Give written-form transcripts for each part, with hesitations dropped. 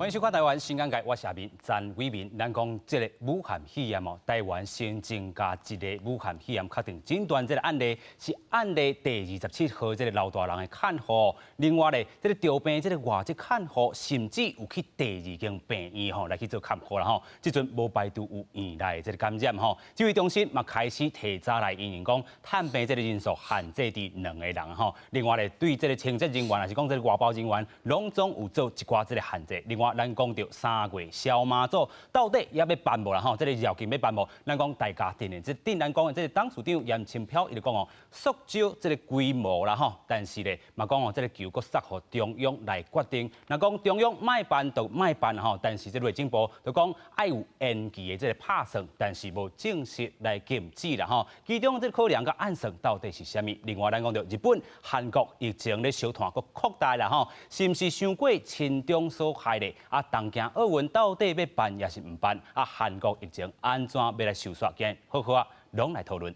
歡迎收看台灣新眼界，我是阿明詹偉民。咱講這个武漢肺炎哦，台灣新增加一个武漢肺炎確定診斷這个案例，是案例第27號這个老大人的看護。另外咧，這个著病這个外籍看護，甚至有去第二間病院吼來去做看護啦吼。這陣無排除有院內這个感染吼。指揮中心嘛開始提早來因應講探病這个人數限制佇兩个人吼。另外咧，對這个清潔人員，抑是講這个外包人員，攏總有做一寡這个限制。另外，咱講著3月燒媽祖到底猶欲辦無啦吼？這个繞境欲辦無？咱講大家定的，這頂咱講的這个董事長嚴清標，伊就講哦，縮少這个規模啦吼，但是咧嘛講哦，這个球閣捒予中央來決定。若講中央莫辦就莫辦吼，但是這內政部就講愛有延期的這个拍算，但是無正式來禁止啦吼。其中這个考量佮按算到底是啥物？另外，咱講著日本、韓國疫情咧相傳閣擴大啦吼，是毋是傷過親中所害咧？啊，東京奧運到底欲辦抑是毋辦？啊，韓國疫情按怎欲來收煞？今日好好啊，攏來討論。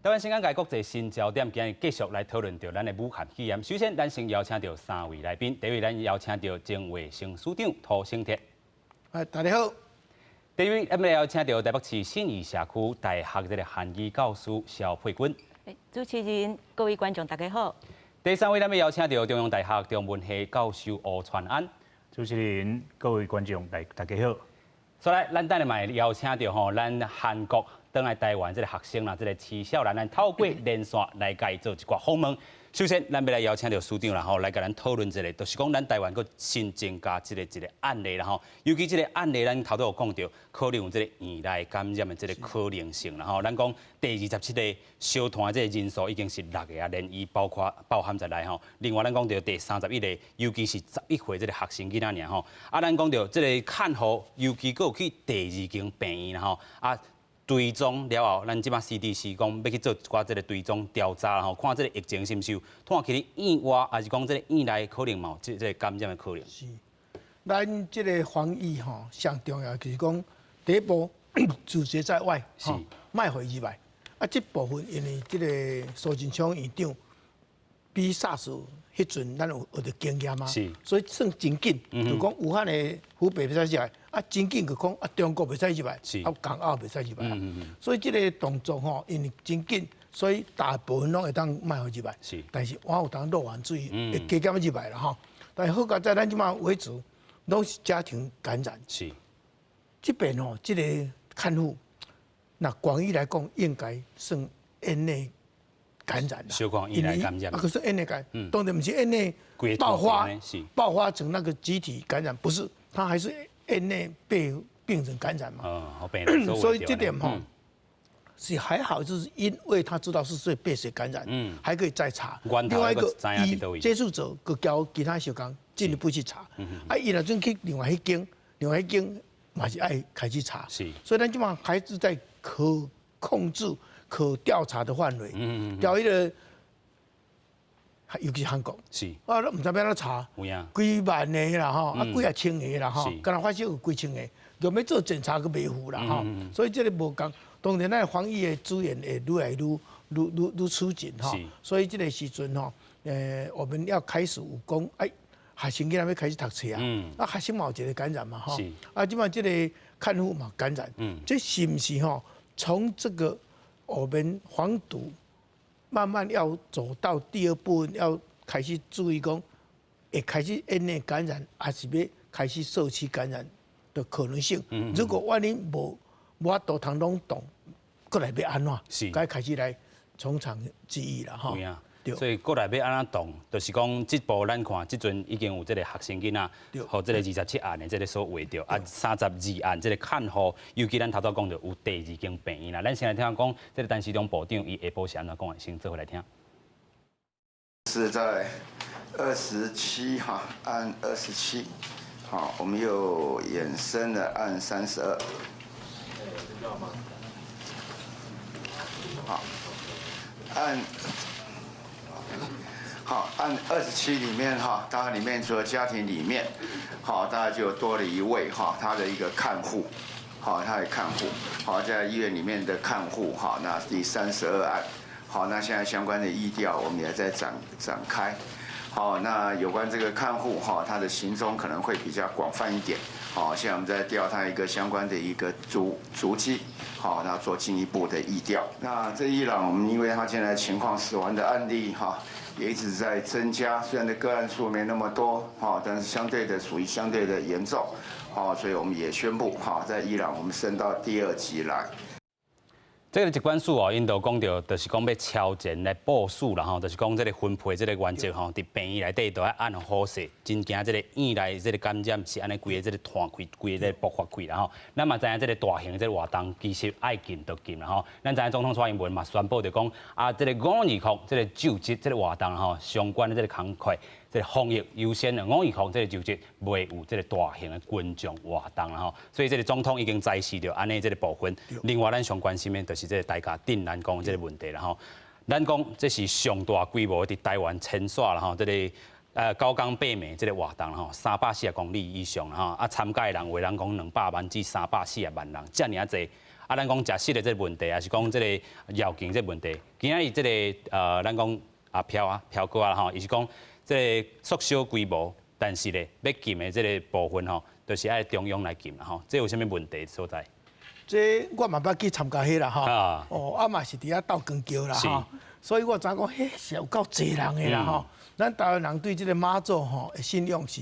台灣新眼界國際新焦點，今日繼續來討論著咱的武漢肺炎。首先，咱先邀請著三位來賓。第一位，咱邀請著前衛生署長涂醒哲。哎，大家好。第二位，咱們邀請著台北市信義社區大學這个韓語教師蕭佩君。主持人、各位觀眾，大家好。第三位，咱們邀請著中央大學中文系教授吳傳安。主持人、各位觀眾，大家好。所以，咱等下嘛會邀請著吼，咱韓國轉來台灣這个學生啦，這个徐少蘭，咱透過連線來共伊做一寡訪問。首先，咱欲來邀請著署長啦吼，來共咱討論一下，就是講咱台灣閣新增加這个一个案例啦吼。尤其這个案例，咱頭拄有講著，可能有這个院內感染的這个可能性啦吼。咱講第27個相傳這个人數已經是六个啊，連伊包括包含在內吼。另外，咱講著第31個，尤其是11歲這个學生囡仔爾吼。啊，咱講著這个看護，尤其閣有去第二間病院啦吼。啊，追蹤了後，咱這擺 CDC 講欲去做一寡這个追蹤調查吼，看這个疫情是毋是有拖去院外，抑是講這个院內可能嘛有這个感染的可能。是，咱這个防疫吼，上重要就是講第一步阻絕在外，吼，莫予伊入來。啊，這部分因為這个蘇貞昌院長比 SARS 彼陣咱有學著經驗嘛，所以算真緊，就講武漢的湖北袂使入來，啊真緊就講啊中國袂使入來，啊港澳袂使入來。所以這个動作吼，因為真緊，所以大部分攏會當莫予入來。但是我有當落完水，會加減入來啦吼。但是好佳哉咱這擺為止，攏是家庭感染。這邊吼，這个看護，若廣義來講，應該算院內感染啦，院內感染，啊，可是院內感染，當然毋是院內爆發，爆發成那個集體感染，不是，他還是院內被病人感染嘛。所以這點吼是還好，就是因為他知道是誰被誰感染，還可以再查。另外一個，伊接觸者閣交其他小工進一步去查。啊，伊若準去另外彼間，另外彼間嘛是愛開始查。所以咱這擺還是在可控制、可調查的範圍，調彼个，尤其是韓國，啊，攏毋知欲按怎查，幾萬个啦吼，啊幾仔千个啦吼，敢若發生有幾千個，就欲做檢查閣袂赴啦吼，所以這个無仝。當然，咱防疫的資源會愈來愈愈愈愈趨緊吼，所以這个時陣吼，我們要開始有講，哎，學生囡仔欲開始讀冊啊，啊，學生嘛有一个感染嘛吼，啊，這擺這个看護嘛感染，這是毋是吼？從這個我們防堵慢慢要走到第二步，要開始注意講，會開始院內感染，還是欲開始社區感染的可能性？如果萬一無無法度通攏擋，閣來欲按怎？該開始來從長計議啦，吼。所以閣來欲按怎擋，就是講這步咱看，這陣已經有這个學生囡仔，予這个27案的這个所畫著，啊32案這个看護，尤其咱頭拄講著有第二間病院啦。咱先來聽講，這个陳時中部長伊下晡是按怎講的，先做伙來聽。是在二十七哈，案二十七，好，我們又衍生了案32。好，案。好，案27裡面哈，當然裡面除了家庭裡面，好，大概就多了一位哈，他的一個看護，好，他的看護，好，在醫院裡面的看護哈，那第32案，好，那現在相關的疫調我們也在展開。好，那有關這個看護哈，他的行蹤可能會比較廣泛一點。好，現在我們在調他一個相關的一個足跡，好，那做進一步的疫調。那這伊朗，我們因為他現在情況死亡的案例哈，也一直在增加，雖然的個案數沒那麼多，哈，但是相對的屬於相對的嚴重，好，所以我們也宣布哈，在伊朗我們升到第二級來。這個疾管署哦，𪜶就講著，就是講欲超前來部署啦吼，就是講這個分配這個原則吼，佇病院內底都愛按好勢，真驚這個院內這個感染是按呢規个這個傳開，規个這個爆發開啦吼。咱嘛知影這個大型這個活動其實愛禁就禁啦吼。咱知影總統蔡英文嘛宣布就講啊，這個五二零這個就職這個活動吼，相關的這個工課，這個防疫優先的五二零這個就職袂有這個大型的群眾活動啦吼。所以這個總統已經指示著按呢這個部分。另外，咱上關心的就是這個大甲鎮瀾宮這個問題啦吼。咱講這是上大規模佇台灣遷徙啦吼，這個九江八暝這個活動吼，340公里以上啦吼，啊參加的人有人講200萬至340萬人，遮爾仔濟。啊，咱講食食的這個問題，抑是講這個繞境這個問題，今仔日這個咱講阿飄啊、飄哥啊吼，伊是講這個縮小規模，但是咧欲禁的這個部分吼，就是愛中央來禁啦吼，這有啥物問題所在？這我嘛捌去參加彼啦吼，哦，啊嘛是佇遐鬥光橋啦吼，所以我知影講彼是有夠濟人的啦吼。咱台灣人對這個媽祖吼的信仰是，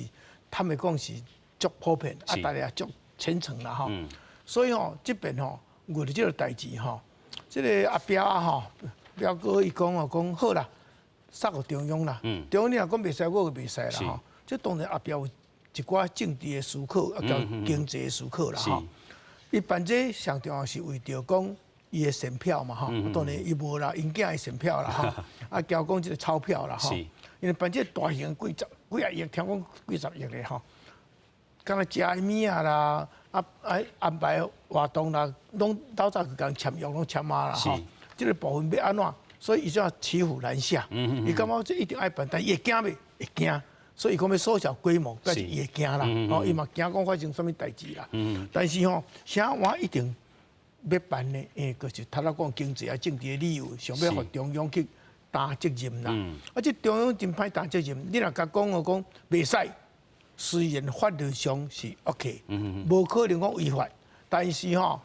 坦白講是足普遍，啊，大家足虔誠啦吼。所以吼，這邊吼遇著這個代誌吼，這個阿彪啊吼，彪哥伊講哦，講好啦，煞予中央啦，中央你若講袂使，我就袂使啦吼。這當然阿彪有一寡政治的思考，啊，佮經濟的思考啦吼。伊辦這上重要是為著講伊的選票嘛吼，當然伊無啦，𪜶囝的選票啦吼，啊，交講這個鈔票啦吼，因為辦這大型幾十幾仔億，聽講幾十億咧吼，敢若食的物仔啦，啊安排活動啦，攏鬥早去共簽約，攏簽啊啦吼，這個部分欲按怎？所以伊才騎虎難下，伊感覺這一定愛辦，但伊會驚袂？會驚。所以伊講欲縮小規模，但是伊會驚啦，哦，伊嘛驚講發生啥物代誌啦。但是吼，啥我一定欲辦呢？因為就是頭仔講經濟啊、政治的理由，想欲予中央去擔責任啦。啊，這中央真歹擔責任，你若共講哦講袂使，雖然法律上是 OK，無可能講違法，但是吼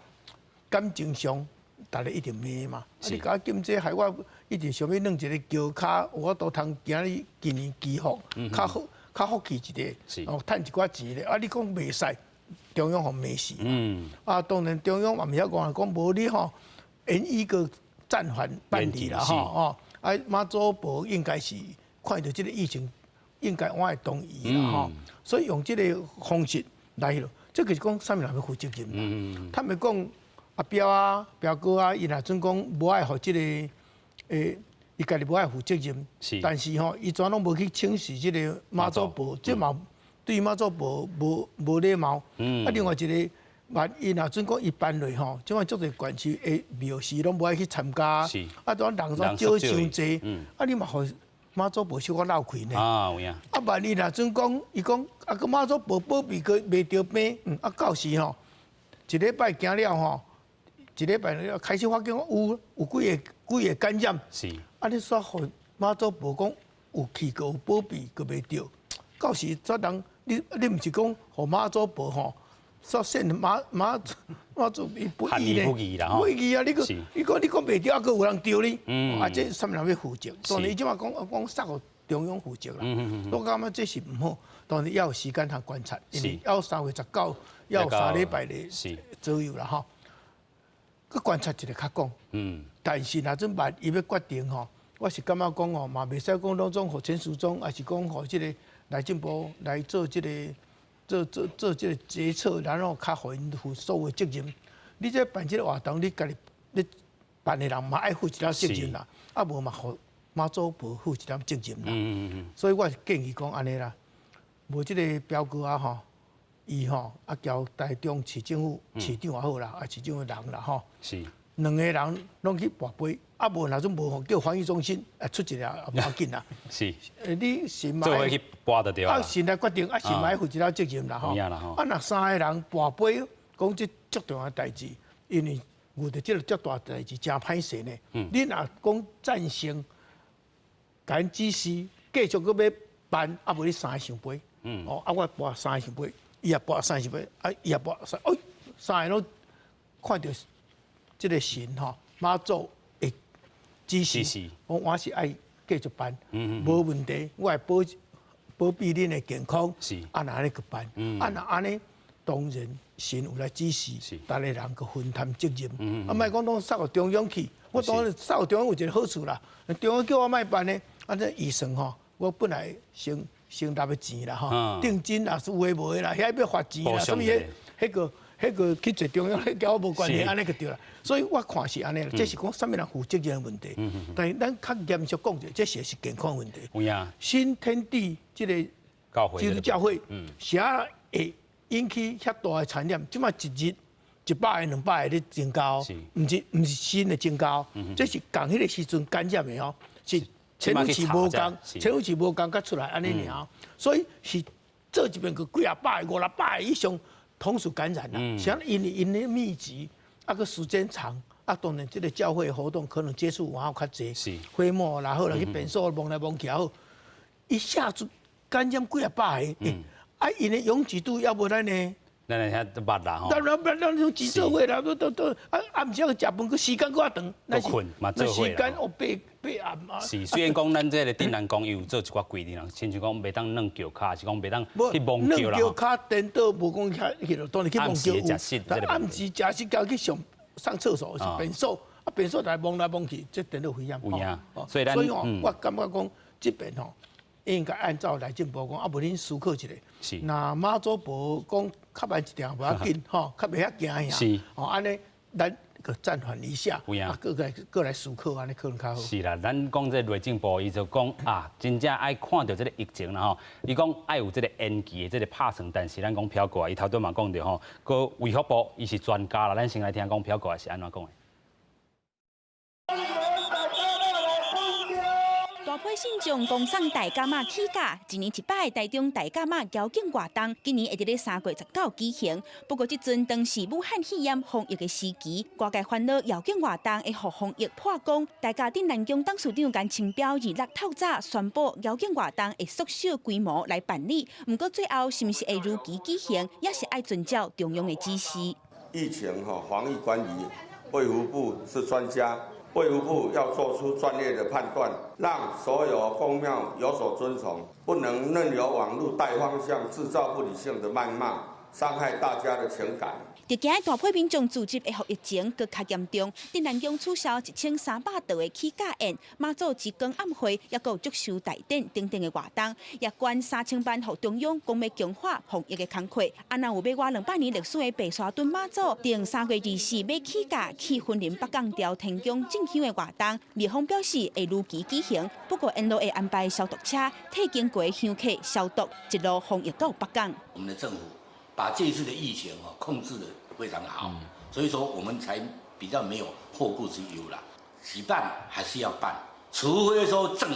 感情上，大家一定罵嘛。啊，你共我禁這，害我一直想欲弄一個橋跤，有法度通今日今年祈福，較好較福氣一個，哦，趁一寡錢咧。啊，你講袂使，中央予罵死。啊，當然中央嘛毋曉講，講無你吼，延一個暫緩辦理啦，吼哦。啊，媽祖婆應該是看著這個疫情，應該我會同意啦，吼。所以用這個方式來咯，這個是講啥物人欲負責任啦。他們講阿彪啊、彪哥啊，伊若準講無愛予這個，伊家己無愛負責任，但是吼，伊全攏無去請示這個媽祖婆，這嘛對媽祖婆無禮貌。啊，另外一個，萬一若準講伊辦落吼，這款足濟縣市的廟寺攏無愛去參加，啊，種人總少傷濟，啊，你嘛予媽祖婆小可落氣呢。啊，有影。啊，萬一若準講，伊講啊，閣媽祖婆保庇閣袂著病，啊，到時吼，一禮拜行了吼，一禮拜了開始發覺有幾個感染。啊，你煞予媽祖婆講有去過有保庇，閣袂著，到時煞人你毋是講予媽祖婆吼，煞信媽祖伊不義呢？不義啊！你閣你講袂著，啊，閣有人著你，啊，這啥物人欲負責？當然伊這馬講講煞予中央負責啦。我感覺這是毋好，當然要有時間通觀察，因為猶3月19，猶有3禮拜的左右啦吼。閣觀察一下較講。但是若陣萬一欲決定吼，我是感覺講吼，嘛袂使講攏總予陳時中，抑是講予這個內政部來做這個做這個決策，然後較予𪜶負所有責任。你這辦這個活動，你家己你辦的人嘛愛負一點責任啦，啊無嘛予媽祖婆負一點責任啦。所以我是建議講按呢啦，無這個彪哥啊吼，伊吼啊交台中市政府市長也好啦，啊市政府人啦吼，兩個人攏去跋杯，啊無若陣無吼，叫防疫中心啊出一個也無要緊啦。你神做伙去跋就對啊。啊神來決定，啊神嘛愛負一點責任啦吼。啊若三個人跋杯，講這足重要代誌，因為遇著這个遮大代誌，誠歹勢呢。你若講贊成，共𪜶指示繼續閣欲辦，啊無你三个相陪。哦，啊我跋三個聖杯，伊也跋三個聖杯，啊伊也跋三，哎，三个攏看著這个神吼媽祖的指示，我我是愛繼續辦，無問題，我會保保庇恁的健康。啊若按呢去辦，啊若按呢，當然神有來指示，逐个人去分擔責任。啊，莫講攏捒予中央去，我當然捒予中央有一個好處啦。中央叫我莫辦呢，啊這預算吼，我本來先先納的錢啦吼，定金啦，有的無的啦，遐欲罰錢啦，啥物彼彼個彼個去坐中央，彼佮我無關係，按呢就對啦。所以我看是按呢，這是講啥物人負責任的問題。但是咱較嚴肅講者，這是是健康問題。新天地這个基督教會，啥會引起遐大的傳染？這擺一日100個、200個咧增加，毋是毋是新的增加，這是仝彼个時陣感染的哦，是潛水器無仝，潛水器無仝才出來按呢爾，所以是做一遍閣幾仔百個、五六百個以上同時感染啦。啥因為𪜶咧密集，啊閣時間長，啊當然這个教會活動可能接觸往較濟，飛沫啦好啦，去便所摸來摸去也好，一下子感染幾仔百个，啊𪜶的擁擠度猶無咱的。咱來遐都捌啦吼。當然，咱咱種集做伙啦，都都都啊暗時食飯，閣時間閣較長。閣睏嘛做伙時間哦八八暗啊。是，雖然講咱這个鎮瀾宮伊有做一寡規定啦，親像講袂當軟轎跤，是講袂當去摸轎啦。軟轎跤顛倒無講遐去咯，當然去摸轎有。但暗時食食交去上上廁所是便所，啊便所來摸來摸去，這顛倒危險。有影。所以咱，所以吼，我感覺講這邊吼。應該按照內政部講，啊無恁思考一下。若媽祖婆講較慢一點無要緊，吼，較袂遐驚嚇。吼，按呢，咱閣暫緩一下，啊，閣來閣來思考，按呢可能較好。是啦，咱講這內政部，伊就講啊，真正愛看著這个疫情啦吼，伊講愛有這个延期的這个拍算，但是咱講飄過來，伊頭拄嘛講著吼，閣衛福部伊是專家啦，咱先來聽講飄過來是按怎講的。大批信眾恭送大甲媽起駕，一年一擺台中大甲媽醮敬活動，今年會佇咧3月19舉行。不過這陣當是武漢肺炎防疫的時期，外界煩惱醮敬活動會予防疫破功。大甲鎮瀾宮董事長顏清標26透早宣布，醮敬活動會縮小規模來辦理。毋過最後是毋是會如期舉行，也是愛遵照中央的指示。疫情吼防疫關於衛福部是專家。衛福部要做出專業的判斷，讓所有宮廟有所遵從，不能任由網路帶方向，製造不理性的謾罵，傷害大家的情感。佇今日大批民眾聚集會予疫情閣較嚴重，鎮瀾宮取消1300桌的起駕宴，媽祖之光暗會，抑閣有祝壽大典等等的活動，也捐3000萬予中央，講欲強化防疫的工課。啊，若有欲活200年歷史的白沙屯媽祖，定3月24欲起駕去雲林北港朝天宮進香的活動，廟方表示會如期舉行，不過沿路會安排消毒車替經過香客消毒，一路防疫到北港。我們的政府把這一次的疫情控制得非常好，所以說我們才比較沒有後顧之憂啦。舉辦還是要辦，除非說政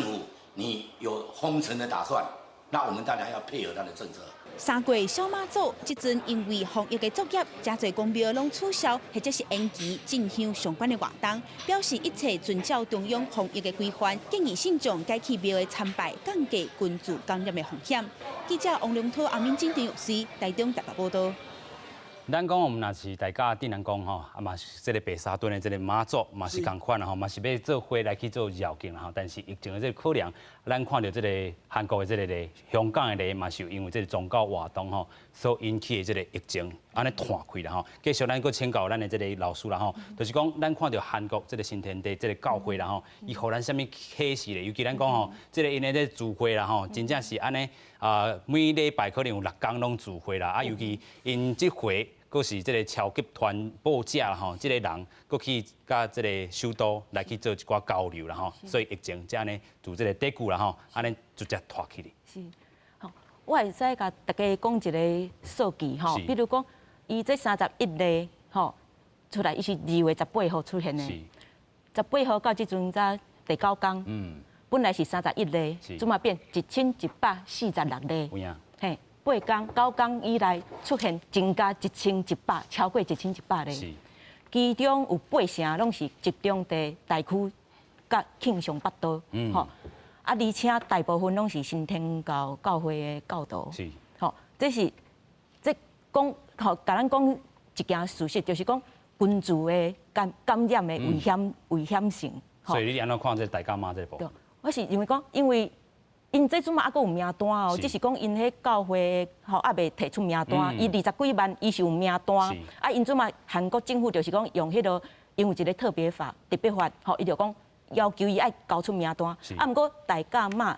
府你有封城的打算，那我們當然要配合他的政策。3月小媽祖這陣因為防疫的作業，誠濟宮廟攏取消或者是延期進香相關的活動，表示一切遵照中央防疫的規範，建議信眾改去廟的參拜，降低群聚感染的風險。記者王龍濤、阿敏金、陳玉水，台中台北報道。咱講我們若是大甲鎮瀾宮吼，啊嘛是這个白沙屯的這个媽祖嘛是仝款啦吼，嘛是欲做伙來去做繞境啦吼。但是疫情的這个考量，咱看著這个韓國的這个例，香港的例嘛是因為這个宗教活動吼所引起的這个疫情，按呢湠開啦吼。繼續咱閣請教咱的這个老師啦吼，就是講咱看著韓國這个新天地這个教會啦吼，伊予咱啥物啟示咧？尤其咱講吼，這个𪜶的這個聚會啦吼，真正是按呢啊，每禮拜可能有六工攏聚會啦，啊，尤其𪜶這回。閣是這个超級傳播者啦吼，這个人閣去佮這个首都來去做一寡交流啦吼，所以疫情才按呢就這个底久啦吼，按呢直接拖起哩。是，好，我會使共大家講一个數據吼，比如講，伊這31例吼出來，伊是2月18號出現的，18號到這陣才第九工，本來是31例，這馬變1146例，嘿，八工、九工以來出現增加1100，超過1100例。其中有八成攏是集中佇大區佮慶尚北道，吼。啊，而且大部分攏是新天教教會的教徒。吼，這是這講吼，共咱講一件事實，就是講群聚的感染的危險性。所以你按怎看這個大甲媽這個部分？我是認為講，因為𪜶這陣嘛猶閣有名單哦，只是講𪜶彼教會吼猶未提出名單，伊20幾萬伊是有名單，啊，𪜶這馬韓國政府就是講用彼個，因為一個特別法、特別法，吼，伊就講要求伊愛交出名單，啊，毋過大甲媽，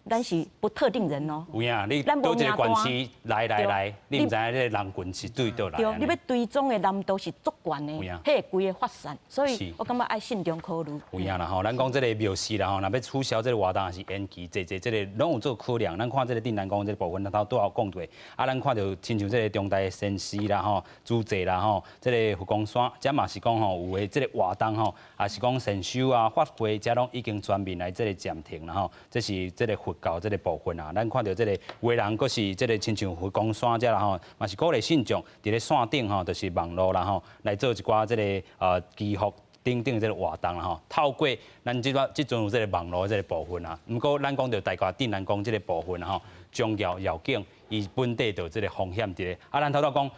咱是不特定人哦。有影，你佗一個縣市來來來，你毋知影這個人群是對佗來。對，你欲追蹤的難度是足懸的，彼個規个發散，所以我感覺愛慎重考慮。有影啦吼，咱講這個廟寺啦吼，若欲取消這個活動，抑是延期，濟濟這個攏有做考量。咱看這個鎮瀾宮這個部分，咱頭拄仔有講過。啊，咱看著親像這個中台先師啦吼，主祭啦吼，這個佛光山，這嘛是講吼有的這個活動吼，也是講禪修啊、法會，這攏已經全面來這個暫停啦吼。這是這個佛教這個部分啊，咱看著這個有的人閣是這個親像佛光山這啦吼，嘛是鼓勵信眾佇咧線頂吼，就是網路啦吼，來做一寡這個祈福等等這個活動啦吼。透過咱這個這陣有這個網路這個部分啊，毋過咱講著大家鎮瀾宮這個部分吼，宗教要緊，伊本地就這個風險佇咧。啊，咱頭拄講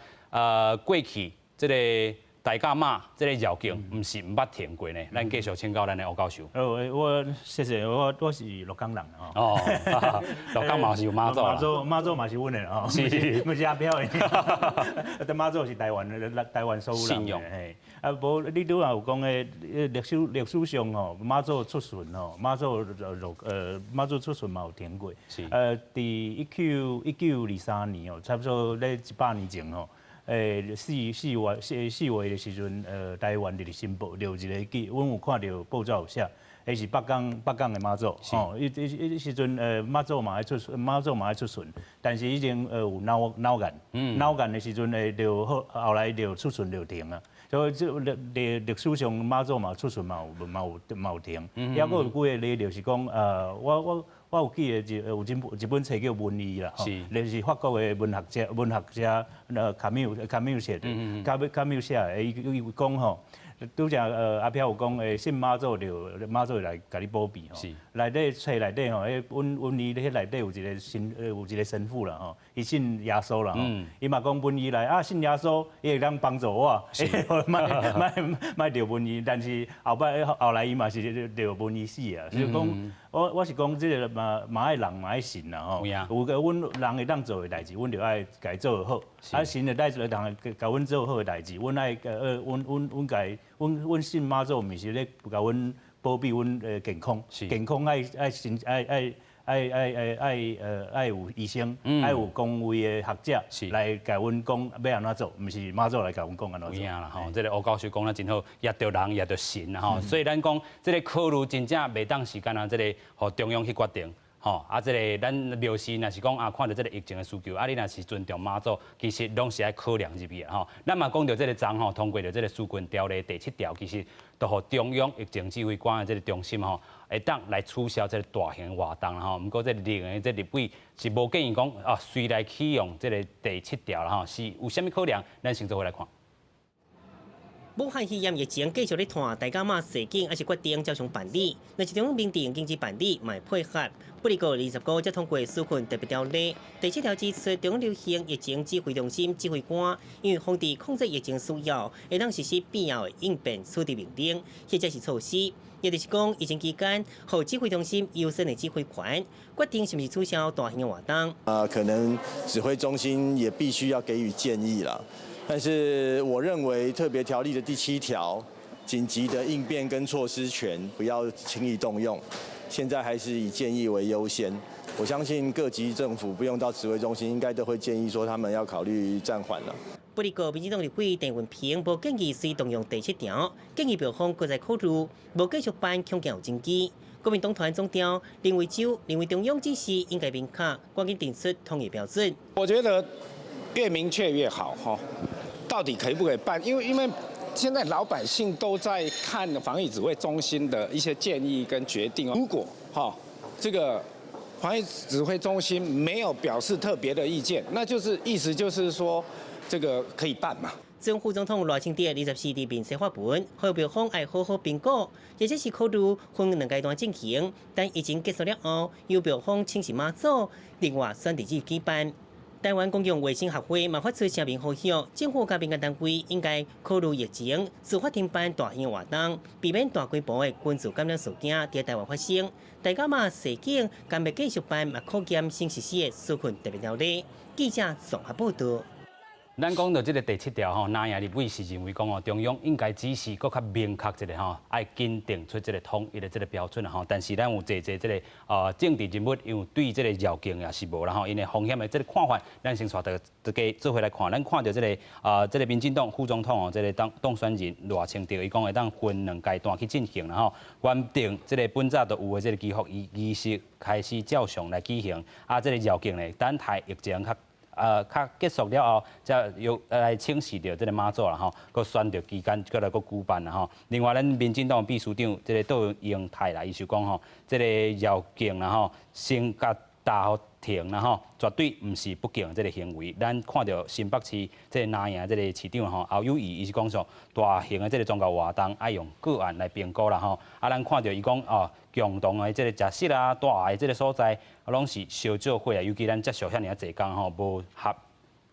過去這個大甲媽這個繞境，毋是毋捌停過呢。咱繼續請教咱的吳教授。我謝謝，我是鹿港人吼。哦，鹿港嘛是有媽祖。媽祖媽祖嘛是阮的吼，毋是阿飄的。啊，媽祖是台灣的，台灣所有人的。嘿，啊，無你拄仔有講的歷史上吼，媽祖出巡吼，媽祖落媽祖出巡嘛有停過。佇1923年哦，差不多咧100年前吼。四月的時陣，台灣佇咧新報著一个記，阮有看著報紙有寫，彼是北港的媽祖，吼，彼時陣，媽祖嘛愛出巡，但是已經有腦炎，腦炎的時陣會著好，後來就出巡就停啊。所以這歷史上媽祖嘛出巡嘛有停，抑閣有幾个例就是講，我有記得有一本冊叫《瘟疫》啦，那是法國的文學家卡繆寫的，卡繆寫的，伊有講吼，拄才阿飄有講，信媽祖就媽祖會來共你保庇吼，內底冊內底吼，彼瘟瘟疫彼內底有一個神父啦吼，伊信耶穌啦吼，伊嘛講瘟疫來啊，信耶穌，伊會當幫助我，莫莫莫著瘟疫，但是後擺後來伊嘛是著瘟疫死啊，所以講我是講這個嘛愛人嘛愛神啦吼，有個阮人會當做的代誌，阮就愛共伊做好，啊神的代誌人會共阮做好的代誌，阮愛阮信媽祖，毋是咧共阮保庇阮的健康，健康愛信愛愛愛愛愛愛愛有醫生，愛有公衛的學者來共阮講欲按怎做，毋是媽祖來共阮講按怎做。有影啦吼，這個吳教授講得真好，也著人也著神啦吼，所以咱講這個考慮真正袂當是干焦這個予中央去決定。吼，啊，這個咱廟寺若是講啊，看著這個疫情的需求，啊，你若是尊重媽祖，其實攏是愛考量入去的吼。咱嘛講著這個昨吼通過著這個紓困條例第七條，其實就予中央疫情指揮官的這個中心吼，會當來取消這個大型活動啦吼。毋過這個另的這立委是無建議講啊，隨來啟用這個第七條啦吼，是有啥物考量？咱先做伙來看。武漢肺炎疫情繼續咧拖，大甲媽社景猶是決定照常辦理。若是中央明定禁止辦理，嘛會配合。不過20個才通過紓困特別條例，第七條指出，中央流行疫情指揮中心指揮官因為防治控制疫情需要，會當實施必要的應變處置命令，或者是措施。也就是講，疫情期間，予指揮中心優先的指揮權，決定是毋是取消大型的活動。啊，可能指揮中心也必須要給予建議啦。但是我認為特別條例的第七條，緊急的應變跟措施權不要輕易動用，現在還是以建議為優先。我相信各級政府不用到指揮中心，應該都會建議說他們要考慮暫緩了。不過，民進黨立委鄭運鵬無建議隨動用第七條，建議廟方閣再考慮，無繼續辦恐驚有真機。國民黨團總召林為洲認為中央指示應該明確，趕緊定出統一標準。我覺得越明確越好，哈。到底可以不可以辦？因為現在老百姓都在看防疫指揮中心的一些建議跟決定。如果哈這個防疫指揮中心沒有表示特別的意見，那就是意思就是說，這個可以辦嘛。前副總統賴清德24佇面書發文，呼籲方愛好好評估，或者是考慮分兩階段進行。等疫情結束了後，由廟方請示媽祖，另外選日子舉辦。台灣公共衛生學會嘛發出聲明呼籲，政府佮民間單位應該考慮疫情，自發停辦大型活動，避免大規模的群聚感染事件佇台灣發生。大家嘛提醒，敢欲繼續辦嘛可檢新實施的紓困特別條例。記者綜合報道。咱講到這个第七條吼，藍營立委是認為講哦，中央應該指示閣較明確一個吼，愛緊定出這个統一的這个標準吼。但是咱有濟濟這个政治人物，因為對這个繞境也是無啦吼，𪜶的風險的這个看法，咱先帶大家做伙來看。咱看著這个民進黨副總統哦，這个當選人賴清德，伊講會當分兩階段去進行啦吼。原定這个本早就有的這个祈福儀式開始照常來舉行，啊，這个繞境呢，等待疫情較結束了後，才由來請示著這个媽祖啦吼，閣選著期間，閣來閣舉辦啦吼。另外，咱民進黨秘書長這个杜英泰啦，伊就講吼，這个繞境啦吼，先共打予停啦吼，絕對毋是不敬這个行為。咱看著新北市這个藍營這个市長吼，侯友宜，伊是講說大型的這个宗教活動愛用個案來評估啦吼。啊，咱看著伊講哦，共同的這个食肆啊，大的這个所在，攏是燒照會啊，尤其咱接受遐爾仔濟工吼，無合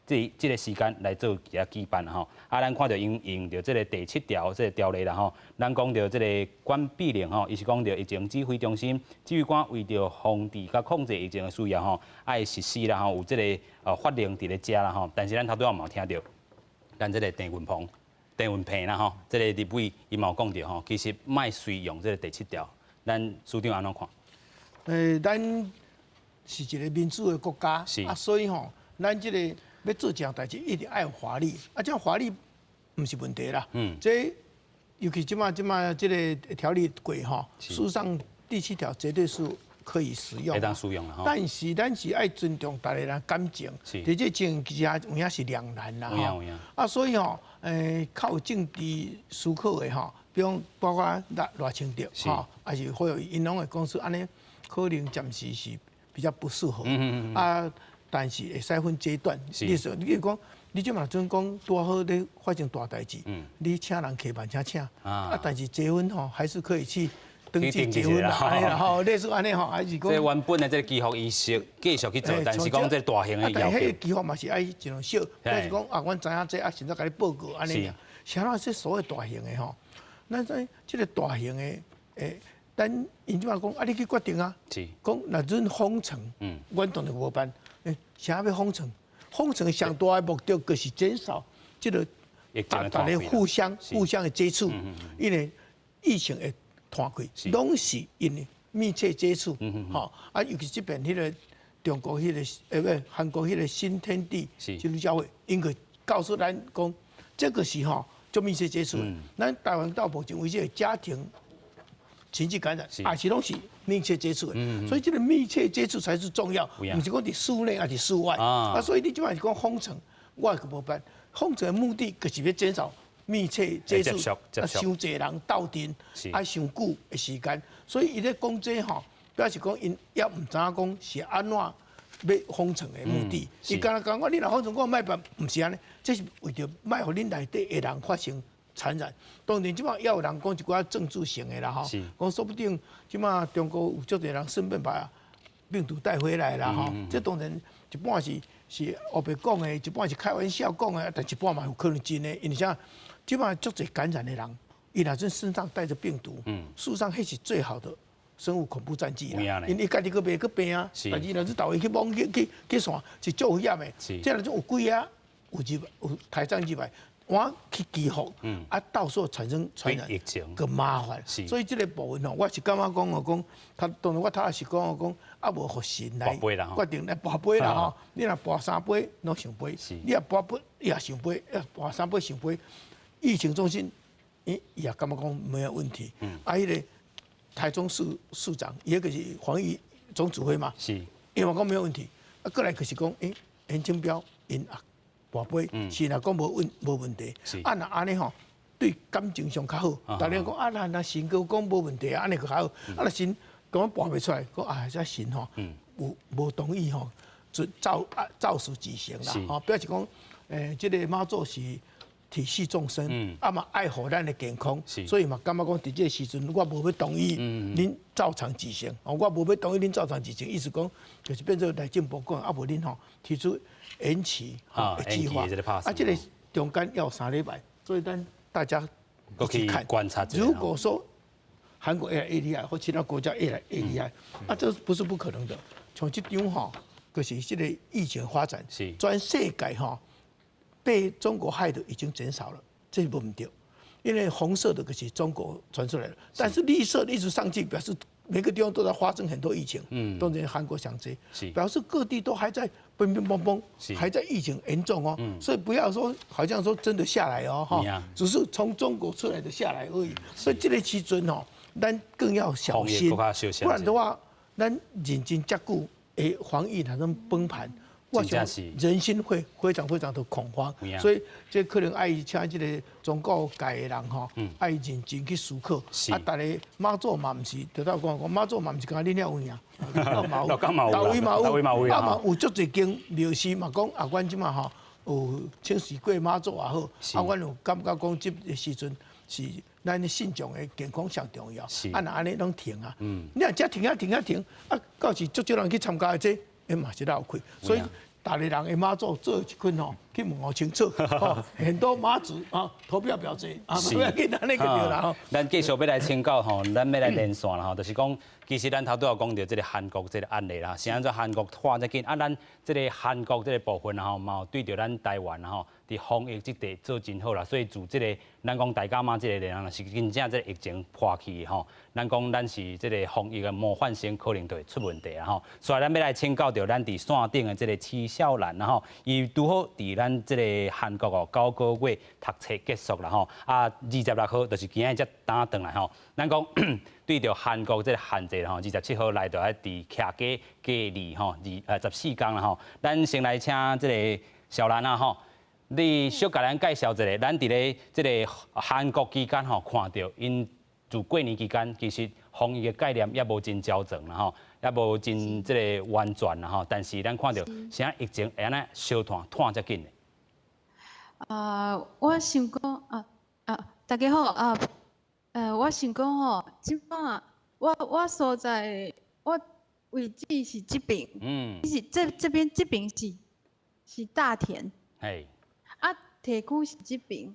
這个時間來做其他舉辦吼。啊，咱看著𪜶用著這个第七條這个條例啦吼，咱講著這个關閉令吼，伊是講著疫情指揮中心指揮官為著防治佮控制疫情的需要吼，愛實施啦吼，有這个法令佇咧遮啦吼。但是咱頭拄仔嘛有聽著，咱這个鄭運鵬、鄭運鵬啦吼，這个立委伊嘛有講著吼，其實莫隨用這个第七條，咱署長按怎看？咱是一个民主的國家，啊，所以吼，咱這個欲做一項代誌，一定愛有法律，啊，這法律毋是問題啦。這尤其這馬這个條例過吼，事實上第七條絕對是可以使用。會當使用。但是咱是愛尊重逐个人感情，佇這情形之下有影是兩難啦吼。啊，所以吼，較有政治思考的吼，比如包括賴清德吼，抑是侯友宜，𪜶攏會講說按呢，可能暫時是比較不適合。啊，但是會使分階段。你說，你講，你這馬陣講拄好咧發生大代誌，你請人客辦請請，啊，但是結婚吼還是可以去登記結婚啦，按呢吼，類似按呢吼，還是講。這原本的這个祈福儀式繼續去做，但是講這大型的要求。彼个祈福嘛是愛盡量少，但是講啊，阮知影這啊，現在共你報告按呢爾。啥人這所謂大型的吼？咱這這个大型的咱𪜶這馬講啊，你去決定啊，講若準封城，阮當然無辦。啥欲封城？封城上大的目的就是減少這个大家互相的接觸，因為疫情會傳開，攏是因為密切接觸，吼啊，尤其這邊彼个中國彼个不韓國彼个新天地基督教會，𪜶閣告訴咱講，這個是吼做密切接觸。咱台灣到目前為止家庭群聚感染，也是攏是密切接觸的，所以這个密切接觸才是重要，毋是講佇室內抑是室外。啊，所以你這擺是講封城，我也無辦。封城的目的就是欲減少密切接觸，啊，傷濟人鬥陣，啊，傷久的時間。所以伊咧講這吼，表示講𪜶猶毋知影講是按怎欲封城的目的。伊敢若講我你若封城，我莫辦，毋是按呢，這是為著莫予恁內底的人發生傳染。當然，這擺也有人講一寡政治性的啦吼，講說不定這擺中國有足濟人順便把病毒帶回來啦吼。這當然一半是烏白講的，一半是開玩笑講的，但一半嘛有可能真的。因為啥？這擺足濟感染的人，伊若陣身上帶著病毒，事實上彼是最好的生物恐怖戰劑啦。因為伊家己閣袂閣病啊，但是若是逐家去摸去去去散，是足危險的。這若種有幾仔有入有台上入來。我去祈福，啊，到時候產生傳染，閣麻煩。所以這个部分吼，我是感覺講哦，講，他當然我頭仔是講哦，講啊，無予神來決定來跋杯啦吼。你若跋三杯，攏聖杯；你若跋杯，也聖杯；跋三杯聖杯。疫情中心，伊也感覺講沒有問題。啊，彼个台中市市長，伊彼个是防疫總指揮嘛，伊嘛講沒有問題。啊，過來就是講，顏清標𪜶也跋杯，是若講無問題。啊，若按呢吼，對感情上較好。逐家講啊，若神閣講無問題，按呢閣較好。啊，若神講跋袂出來，講啊，這神吼，無無同意吼，就照啊照實舉行啦。吼，表示講，這个媽祖是體恤眾生，啊嘛愛護咱的健康，所以嘛感覺講佇這个時陣，我無欲同意恁照常舉行，哦，我無欲同意恁照常舉行，意思講就是變做內政部講，啊無恁吼提出延期的計劃，啊，這个中間要3禮拜，所以咱大家一起看觀察。如果說韓國越來越厲害，或其他國家越來越厲害，啊，這不是不可能的。像這張吼，就是這個疫情發展，全世界吼被中國害的已經減少了，這是無毋對。因為紅色的就是中國傳出來的，但是綠色的一直上去，表示每個地方都在發生很多疫情。當然韓國上濟，表示各地都還在砰砰砰砰，還在疫情嚴重哦。所以不要說好像說真的下來哦，哈，只是從中國出來的下來而已。所以這个時陣哦，咱更要小心，不然的話，咱認真遮久的防疫那種崩盤，我想人心會非常非常的恐慌。所以這可能愛請這个宗教界的人吼，愛認真去思考。啊，逐个媽祖嘛毋是，就頭講講媽祖嘛毋是干焦恁遐有爾，佗位嘛有，啊嘛有足濟間廟寺嘛講啊，阮這馬吼有請示過媽祖也好，啊，阮有感覺講這个時陣是咱信眾的健康上重要。啊，若按呢攏停啊，你若遮停啊停啊停，啊，到時足少人去參加的這，彼嘛是落虧。所以，逐个人的媽祖做一份吼，去問予清楚。很多媽祖啊，投票表決啊，不要緊，按呢個對啦吼。咱繼續欲來請教吼，咱欲來連線啦吼，就是講，其實咱頭拄仔有講著這个韓國這个案例啦，是按怎韓國拖遮緊啊？咱這个韓國這个部分吼，嘛有對著咱台灣吼，佇防疫這塊做真好啦，所以自這个咱講大甲媽這个人是真正這个疫情破去吼，咱講咱是這个防疫的模範生，可能就會出問題啦吼。所以咱欲來請教著咱佇線頂的這个徐少蘭啦吼，伊拄好佇咱這个韓國哦九個月讀冊結束啦吼，啊26號就是今仔日才轉轉來吼。咱講對著韓國這个限制吼，27號來就愛佇徛家隔離吼，24工啦吼。咱先來請這个少蘭啊吼，你小共咱介紹一下，咱佇咧這个韓國期間吼，看著𪜶自過年期間，其實防疫的概念猶無真周全啦吼，猶無真這个完全啦吼。但是咱看著，啥疫情會按呢相傳湠遮緊的？啊，我想講啊啊，大家好啊，我想講吼，這擺我所在我位置是這邊，是這這邊這邊是大田，啊，地區是這邊，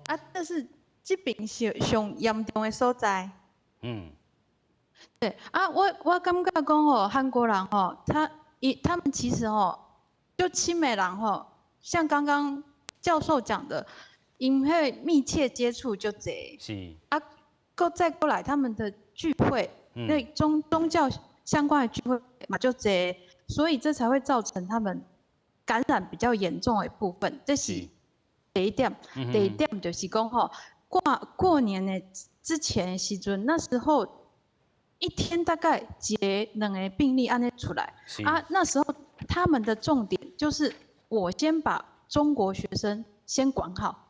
啊，但是這邊是上嚴重的所在，對啊，我感覺講吼，韓國人吼，他們其實吼，足深的人吼，像剛剛教授講的，因為密切接觸足濟，啊，閣再過來他們的聚會，那宗教相關的聚會嘛足濟，所以這才會造成他們感染比較嚴重的部分。這是第一點，第二點就是講吼，過過年的之前的時陣，那時候一天大概一个兩个病例按呢出來，啊，那時候他們的重點就是我先把中國學生先管好。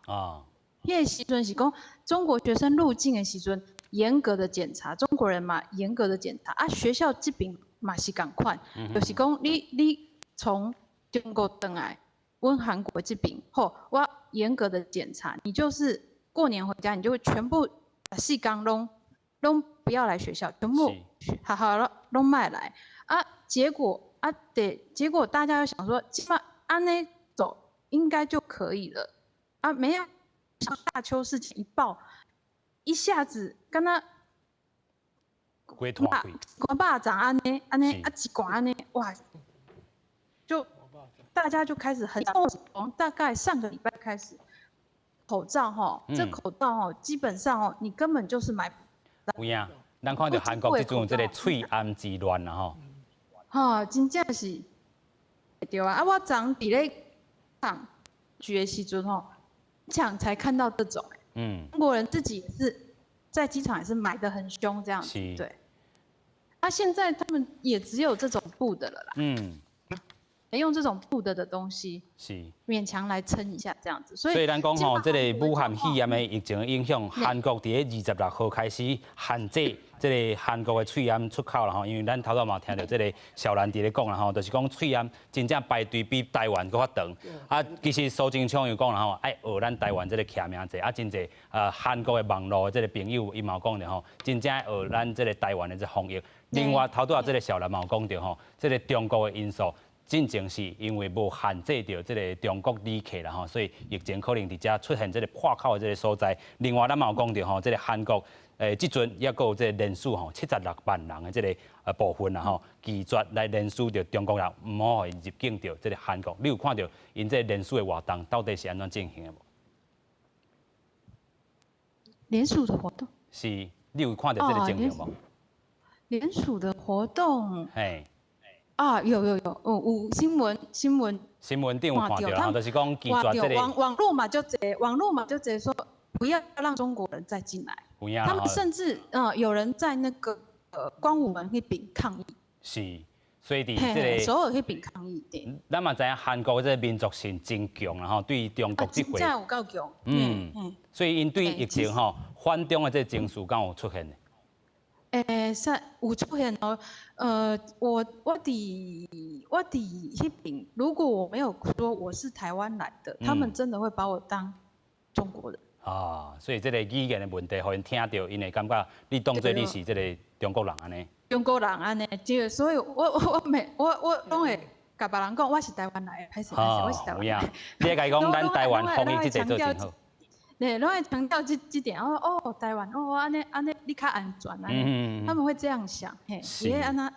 彼个時陣是講中國學生入境的時陣，嚴格的檢查，中國人嘛嚴格的檢查啊，學校這邊嘛是仝款，就是講你從中國轉來，阮韓國這邊，好，我嚴格的檢查，你就是過年回家，你就會全部14工攏不要來學校，全部好好了攏莫來啊，結果啊對，結果大家又想說，這擺按呢走應該就可以了，啊沒有，大邱事件一爆，一下子敢若規團開，一巴掌按呢按呢啊一罐按呢，哇，就大家就開始很從大概上個禮拜開始，口罩吼，這口罩吼，基本上哦，你根本就是買。有影，咱看著韓國這陣這个喙罨之亂啦吼。吼，真正是，對啊，啊我昨佇咧場局的時陣吼，搶才看到這種。中國人自己也是在機場也是買得很兇這樣子，對。啊，現在他們也只有這種布的了啦。用這種布的的東西，勉強來撐一下這樣子。所以咱講吼，這个武漢肺炎的疫情的影響，韓國佇咧26號開始限制這个韓國的喙罨出口啦吼，因為咱頭拄嘛聽著這个小蘭佇咧講啦吼，就是講喙罨真正排隊比台灣閣較長。啊，其實蘇貞昌又講啦吼，愛學咱台灣這个徛名制，啊，真濟韓國的網路的這个朋友伊嘛有講著吼，真正愛學咱這个台灣的這防疫。另外頭拄仔這个小蘭嘛有講著吼，這个中國的因素。進前是因為無限制著這个中國旅客啦吼，所以疫情可能佇遮出現這个破口的這个所在。另外，咱嘛有講著吼，這个韓國這陣抑閣有這个連署吼76萬人的這个部分啦吼，拒絕來連署著中國人毋好予入境著這个韓國。你有看著𪜶這个連署的活動到底是按怎進行的無？連署的活動？是，你有看著這个情形無？連署的活動？嘿。啊，有有有，哦，有新聞新聞。新聞頂有看著，就是講拒絕這個。網網路嘛就這，網路嘛就這說，不要讓中國人再進來。他們甚至，有人在那個光武門那邊抗議。是，所以佇這个。首爾彼邊抗議對。咱嘛知影韓國這个民族性真強啦吼，對中國這回。真正有夠強。嗯。所以𪜶對疫情吼反中的這个情緒敢有出現？欸，說有出現哦，我佇彼邊，如果我沒有說我是台灣來的，他們真的會把我當中國人。啊，所以這个語言的問題，予𪜶聽著，𪜶會感覺你當做你是這个中國人按呢。中國人按呢，就所以我我我每我我攏會共別人講我是台灣來的，歹勢歹勢，我是台灣來。你會共伊講，咱台灣防疫這個做真好。對，攏會強調這這點，哦哦，台灣哦，按呢按呢，你較安全按呢，他們會這樣想，嘿，是會按呢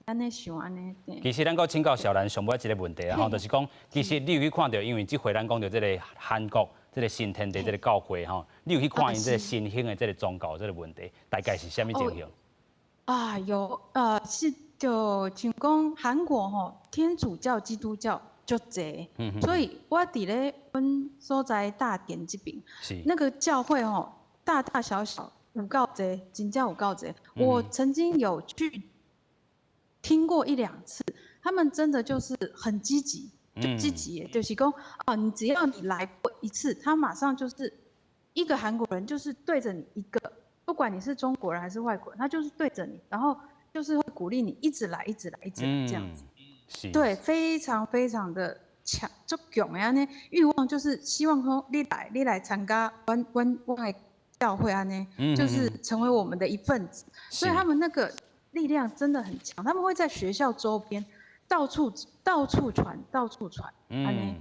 按呢想按呢。其實咱閣請教小蘭上尾一个問題啊，吼，就是講，其實你有去看著，因為這回咱講著這个韓國這个新天地這个教會吼，你有去看𪜶這个新興的這个宗教這个問題，大概是啥物情形？啊，有，是就像講韓國吼，天主教、基督教。足濟，所以我佇咧阮所在大田這邊，那個教會吼，大大小小有夠濟，真正有夠濟。我曾經有去聽過一兩次，他們真的就是很積極，就積極，就是講哦，你只要你來過一次，他馬上就是一個韓國人，就是對著你一個，不管你是中國人還是外國人，他就是對著你，然後就是會鼓勵你一直來，一直來，一直來這樣子。對，非常非常的強，足強的按呢欲望，就是希望說你來，你來參加阮阮阮的教會按呢，就是成為我們的一份子。所以他們那個力量真的很強，他們會在學校周邊到處到處傳，到處傳。嗯，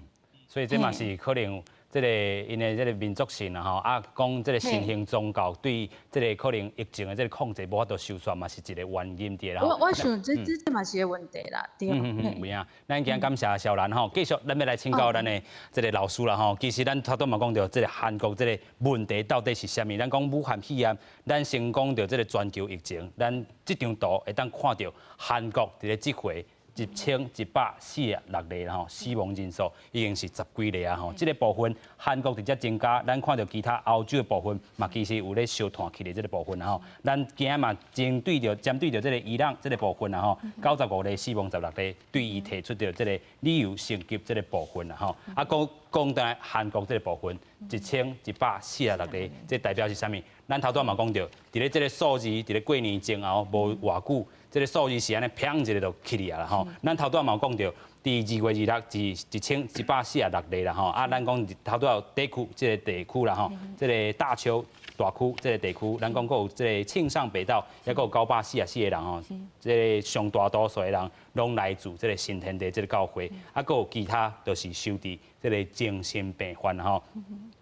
所以這嘛是可能這个𪜶的這个民族性啦吼，啊，講這个新興宗教對這个可能疫情的這个控制無法度收煞嘛，是一个原因佇咧。我想這這嘛是個問題啦，對。嗯嗯嗯，有影。咱今感謝小蘭吼，繼續咱欲來請教咱的這个老師啦吼。其實咱頭拄嘛講著這个韓國這个問題到底是啥物？咱講武漢肺炎，咱先講著這个全球疫情，咱這張圖會當看著韓國佇咧這回。1146例吼，死亡人數已經是十幾例啊吼。這个部分韓國佇遮增加，咱看著其他歐洲的部分嘛，其實有咧相傳起的這个部分吼。咱今仔嘛針對著針對著這个伊朗這个部分啊吼，95例死亡16例，對伊提出著這个旅遊升級這个部分啊吼。啊，講講轉來韓國這个部分，1146例，這代表是啥物？咱頭拄嘛講著，佇咧這个數字，佇咧過年前後無偌久。這个數字是按呢，砰一下就起來啦吼。咱頭拄嘛有講著，佇2月26是1146例啦吼。啊，咱講頭拄有地區，這个地區啦吼，這个大邱大區這个地區，咱講閣有這个慶尚北道，抑閣有944个人吼，這个上大多數的人攏來自這个新天地這个教會，啊，閣有其他就是收佇這个精神病患吼。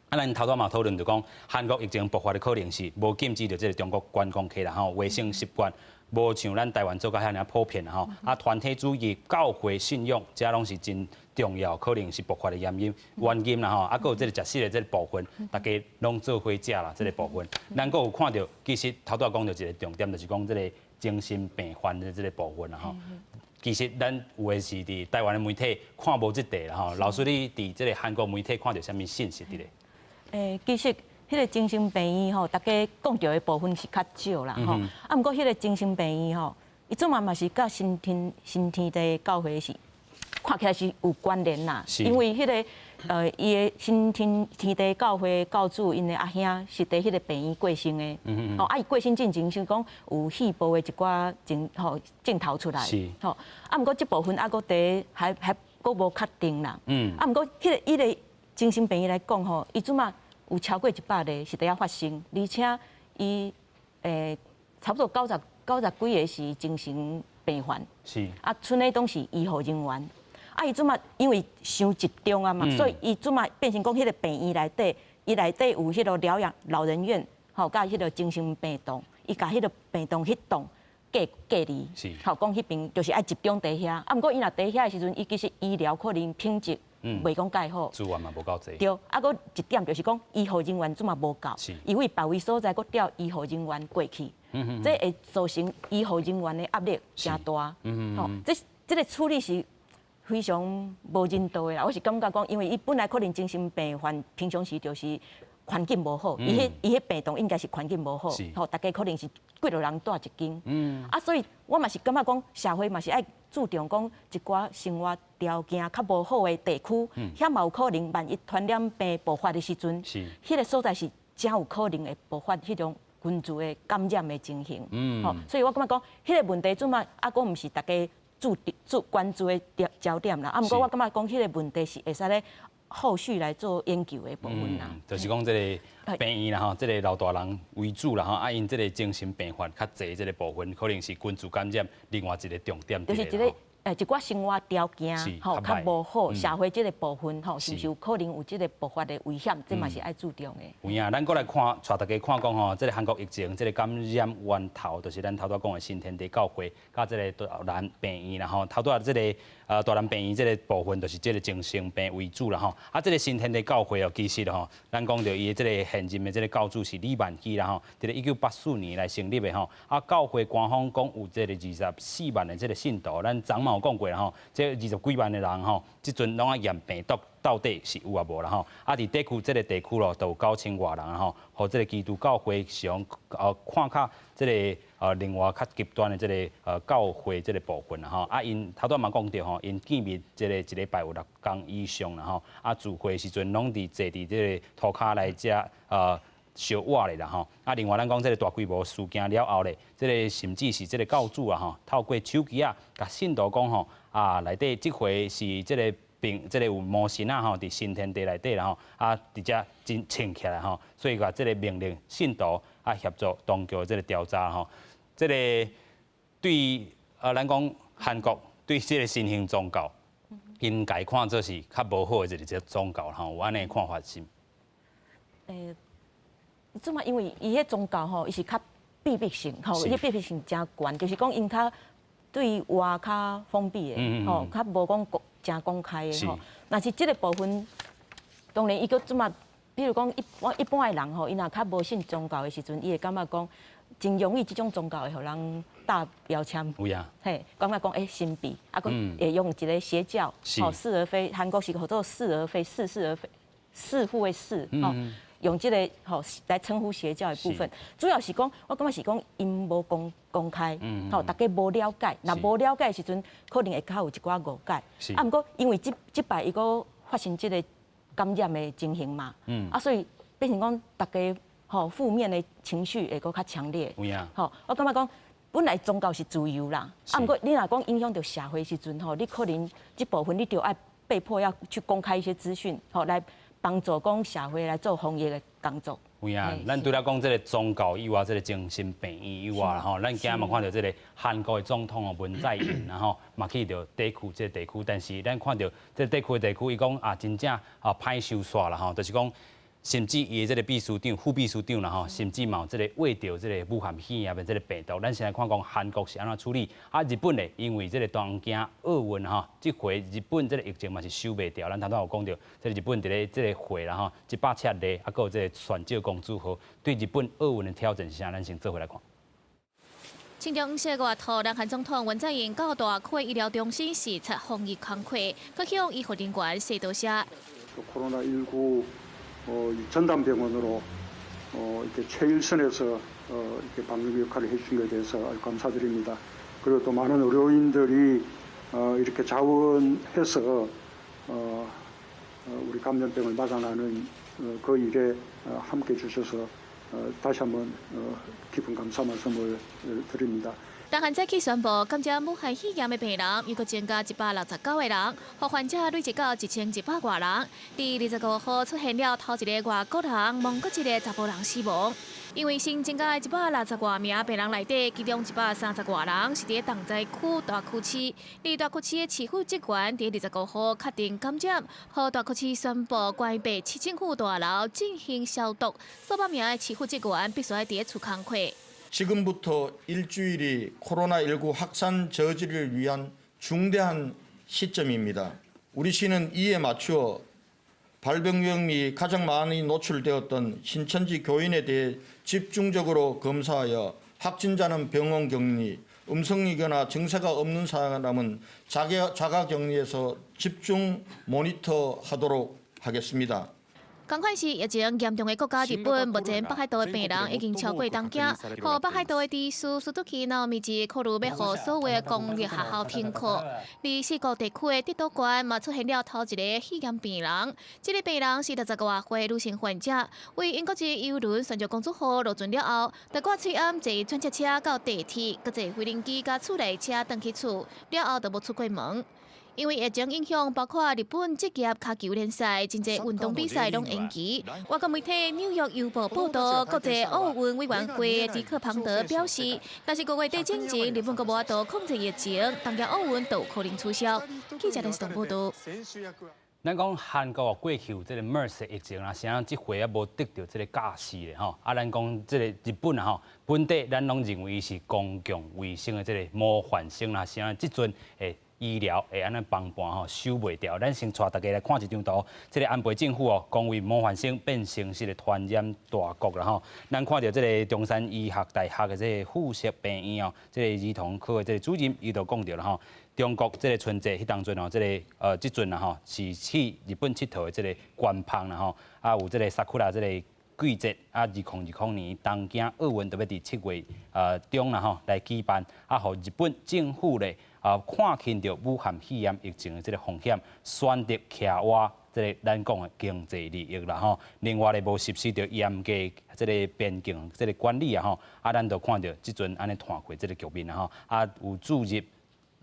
啊，咱頭拄嘛討論著講，韓國疫情爆發的可能是無禁止著這个中國觀光客啦吼，衛生習慣。無像咱台灣做甲遐爾普遍吼，啊，團體主義、教會信仰，這攏是真重要，可能是爆發的原因原因啦吼。啊，閣有這个食食的這个部分，大家攏做伙食啦，這个部分。咱閣有看著，其實頭拄仔講著一个重點，就是講這个精神病患的這个部分啦吼。其實咱有的是佇台灣的媒體看無這塊啦吼。老師，你佇這个韓國媒體看著啥物信息佇咧？其實。彼个精神病院吼，大家講著的部分是較少啦吼。啊，毋過彼个精神病院吼，伊這馬嘛是佮新天新天地教會是看起來是有關聯啦，因為彼個伊的新天天地教會教主𪜶的阿兄是佇彼個病院過身的，吼啊伊過身進前是講有肺部的一寡鏡吼鏡頭出來，吼啊毋過這部分猶閣佇還閣無確定啦，啊毋過彼個伊個精神病院來講吼，伊這馬有超過100例是佇遐發生，而且伊差不多九十幾個是精神病患，啊，賰的攏是醫護人員，啊，伊這馬因為傷集中啊嘛，所以伊這馬變成講彼個病院內底，伊內底有彼個療養老人院，吼，佮彼個精神病棟，伊共彼個病棟彼棟隔離，吼，講彼邊就是愛集中佇遐，啊，毋過伊若佇遐的時陣，伊其實醫療可能品質袂講蓋好，資源嘛無夠濟，對，啊，閣一點就是講醫護人員這馬無夠，伊為別位所在閣調醫護人員過去。這會造成醫護人員的壓力誠大，吼，這個處理是非常無人道的啦。我是感覺講，因為伊本來可能精神病患平常時就是環境無好，伊彼病棟應該是環境無好，吼，大家可能是幾落人蹛一間，啊，所以我嘛是感覺講，社會嘛是愛注重講一寡生活條件較無好的地區，遐嘛有可能萬一傳染病爆發的時陣，彼個所在是誠有可能會爆發彼種群聚的感染的情形，吼，所以我感覺講，彼個問題這馬猶閣毋是大家注注關注的焦點啦。啊，毋過我感覺講，彼個問題是會使咧後續來做研究的部分啦。就是講這個病院啦吼，這個老大人為主啦吼，啊，𪜶這個精神病患較濟這個部分，可能是群聚感染另外一個重點。就是一個一寡生活條件吼較無好，社會這個部分吼，是毋是有可能有這個爆發的危險？這嘛是愛注重的。有影，咱閣來看，帶大家看講吼，這個韓國疫情這個感染源頭，就是咱頭拄仔講的新天地教會，佮這個大南病院啦吼。頭拄仔這個大南病院這個部分，就是這個精神病為主啦吼。啊，這個新天地教會哦，其實吼，咱講著伊的這個現任的這個教主是李萬基啦吼，佇咧1984年來成立的吼。啊，教會官方講有這個24萬的這個信徒，咱昨嘛有講過啦吼，這20幾萬的人吼，這陣攏愛驗病毒到底是有抑無啦吼。啊，佇地區這個地區咯，都有9000外人吼，予這個基督教會上看較這個另外較極端的這個教會這個部分啦吼。啊，𪜶頭拄仔嘛講著吼，𪜶見面這個一禮拜有六工以上啦吼。啊，聚會時陣攏佇坐佇這個塗跤來遮相倚咧啦吼。啊，另外咱講這個大規模事件了後咧，這個甚至是這個教主啊吼，透過手機啊，共信徒講吼，啊，內底這回是這個病，這個有魔神仔吼，佇新天地內底啦吼，啊，佇遮真穿起來吼，所以共這個命令信徒啊協助當局這個調查吼，這個對咱講韓國對這個新興宗教，應該看做是較無好的一個宗教吼，有按呢看法是？這馬因為伊彼宗教吼，伊是較秘密性吼，伊秘密性誠懸，就是講𪜶較對外較封閉的，吼，較無講公誠公開的吼。若是這個部分，當然伊閣這馬，比如講一般的人吼，伊若較無信宗教的時陣，伊會感覺講真容易這種宗教會予人貼標籤。有影。嘿，感覺講神秘，啊，閣會用一個邪教，吼，似而非，韓國是號做似而非，似是而非，似乎的似，吼。用這個吼來稱呼邪教的部分，主要是講，我感覺是講𪜶無公開，吼，大家無了解，若無了解的時陣，可能會較有一寡誤解。啊，毋過因為這擺伊閣發生這個感染的情形嘛，啊，所以變成講大家吼負面的情緒會閣較強烈。吼，我感覺講本來宗教是自由啦，啊，毋過你若講影響著社會時陣吼，你可能這部分你就愛被迫要去公開一些資訊，吼來幫助講社會來做防疫的工作。有影，咱除了講這個宗教以外，這個精神病院以外吼，咱今仔嘛看著這個韓國的總統哦文在寅啦吼，嘛去著地區這個地區，但是咱看著這個地區的地區，伊講啊真正啊歹收煞啦吼，就是講甚至伊的這個秘書長、副秘書長啦吼，甚至嘛有這個秽著這個武漢肺炎的這個病毒。咱先來看講韓國是按怎處理，啊日本咧，因為這個東京奧運吼，這回日本這個疫情嘛是收袂牢。咱頭拄有講著，這個日本佇咧這個會啦吼，107例，啊閣有這個船隻公主號對日本奧運的挑戰是啥？咱先做伙來看。穿著黃色外套，南韓總統文在寅到大區醫療中心視察防疫工課，閣向醫護人員說多謝。 코로나19 전담병원으로 이렇게 최일선에서 이렇게 방역 역할을 해주신 것에 대해서 감사드립니다. 그리고 또 많은 의료인들이 이렇게 자원해서 우리 감염병을 막아나는 그 일에 함께 주셔서 다시 한번 깊은 감사 말씀을 드립니다. 南韓早起宣布，感染武漢肺炎的病人又閣增加169個人，予患者累計到1100外人。佇25號出現了頭一个外國人蒙古籍的查埔人死亡。因為新增加的160外名病人內底，其中130外人是佇重災區大邱市。而大邱市的市府職員佇25號確定感染，予大邱市宣布關閉市政府大樓進行消毒，數百名的市府職員必須愛佇厝工課。 지금부터 일주일이 코로나19 확산 저지를 위한 중대한 시점입니다. 우리 시는 이에 맞추어 발병 위험이 가장 많이 노출되었던 신천지 교인에 대해 집중적으로 검사하여 확진자는 병원 격리, 음성이거나 증세가 없는 사람은 자가 격리에서 집중 모니터하도록 하겠습니다. 仝款是疫情嚴重的國家日本，目前北海道的病人已經超過東京，予北海道的知事鈴木直美考慮欲予所有的公立學校停課。而四國地區的德島縣嘛出現了頭一个肺炎病人，這个病人是60外歲女性患者，為英國籍郵輪船長公主號落船了後，就掛喙罨坐轉接車到地鐵，閣坐飛行機佮厝內車轉去厝，了後就無出過門。因為疫情影響，包括日本職業跤球聯賽、真濟運動比賽攏延期。外國媒體《紐約郵報》報道，國際奧運委員會迪克龐德表示，若是五月底之前，日本閣無法度控制疫情，東京奧運都有可能取消。記者電視報道。咱講韓國過去有這个 MERS 疫情啊，啥這回也無得著這个教示咧吼。啊，咱講這个日本啊吼，本底咱攏認為是公共衛生的這个模範生啦，啥這陣會醫療會按呢崩盤吼，守袂牢。咱先帶大家來看一張圖，這个安倍政府哦，講為模範生變成是個傳染大國啦吼。咱看著這个中山醫學大學的這个附設病院哦，這个兒童科的這个主任，伊就講著啦吼。中國這个春節彼當陣哦，這个這陣啊吼，是去日本𨑨迌的這个官方啦吼，啊有這个桜這个季節啊，2020年東京奧運就欲佇7月中啦吼來舉辦，啊，予日本政府咧啊看輕著武漢肺炎疫情的這个風險，選擇徛倚這个咱講的經濟利益啦吼。另外咧無實施著嚴格這个邊境這个管理啊吼，啊，咱就看著這陣按呢拖過這个局面啦吼，啊有駐日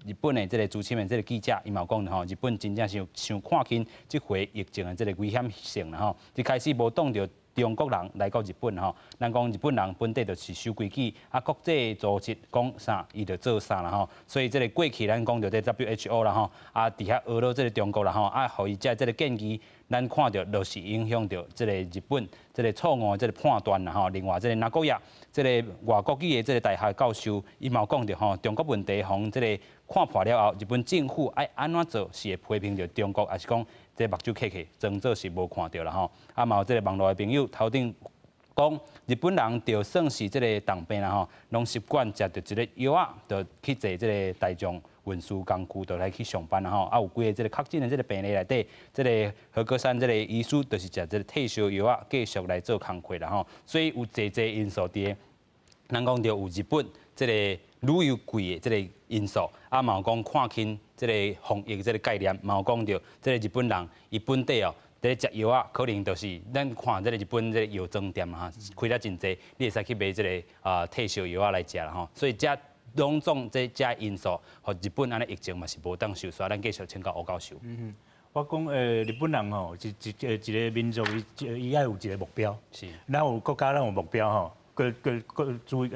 日本的這个資深的這个記者，伊嘛有講吼，日本真正是傷看輕這回疫情的這个危險性啦吼。一開始無當著中國人來到日本吼，咱講日本人本底就是守規矩，啊國際組織講啥，伊就做啥啦吼。所以這个過去咱講著這 WHO 啦吼，啊佇遐呵咾這个中國啦吼，啊予伊這這个建議，咱看著就是影響著這个日本這个錯誤的這个判斷啦吼。另外這个名古屋這个外國語的這个大學教授，伊嘛有講著吼，中國問題予這个看破了後，日本政府愛按怎做，是會批評著中國，抑是講這目睭瞌瞌，裝做是無看著啦吼。啊，嘛有這个網路的朋友頭頂講，日本人就算是這个重病啦吼，攏習慣食著一个藥仔，就去坐這个大眾運輸工具，就來去上班啦吼。啊，有幾个這个確診的這个病例內底，這个和歌山這个醫師就是食這个退燒藥仔，繼續來做工課啦吼。所以有濟濟因素佇，咱講著有日本這个旅遊貴的這个因素，啊，嘛有講看輕這個防疫這个概念，嘛有講著這个日本人伊本底哦，佇咧食藥仔，可能就是咱看這个日本這个藥妝店哈，開了真濟，你會使去買這个退燒藥仔來食啦吼。所以這種種這這因素，予日本按呢疫情嘛是無當受煞。咱繼續請教吳教授。嗯，我講日本人吼，一一一個民族，伊伊愛有一個目標。咱有國家，咱有目標吼。各各各注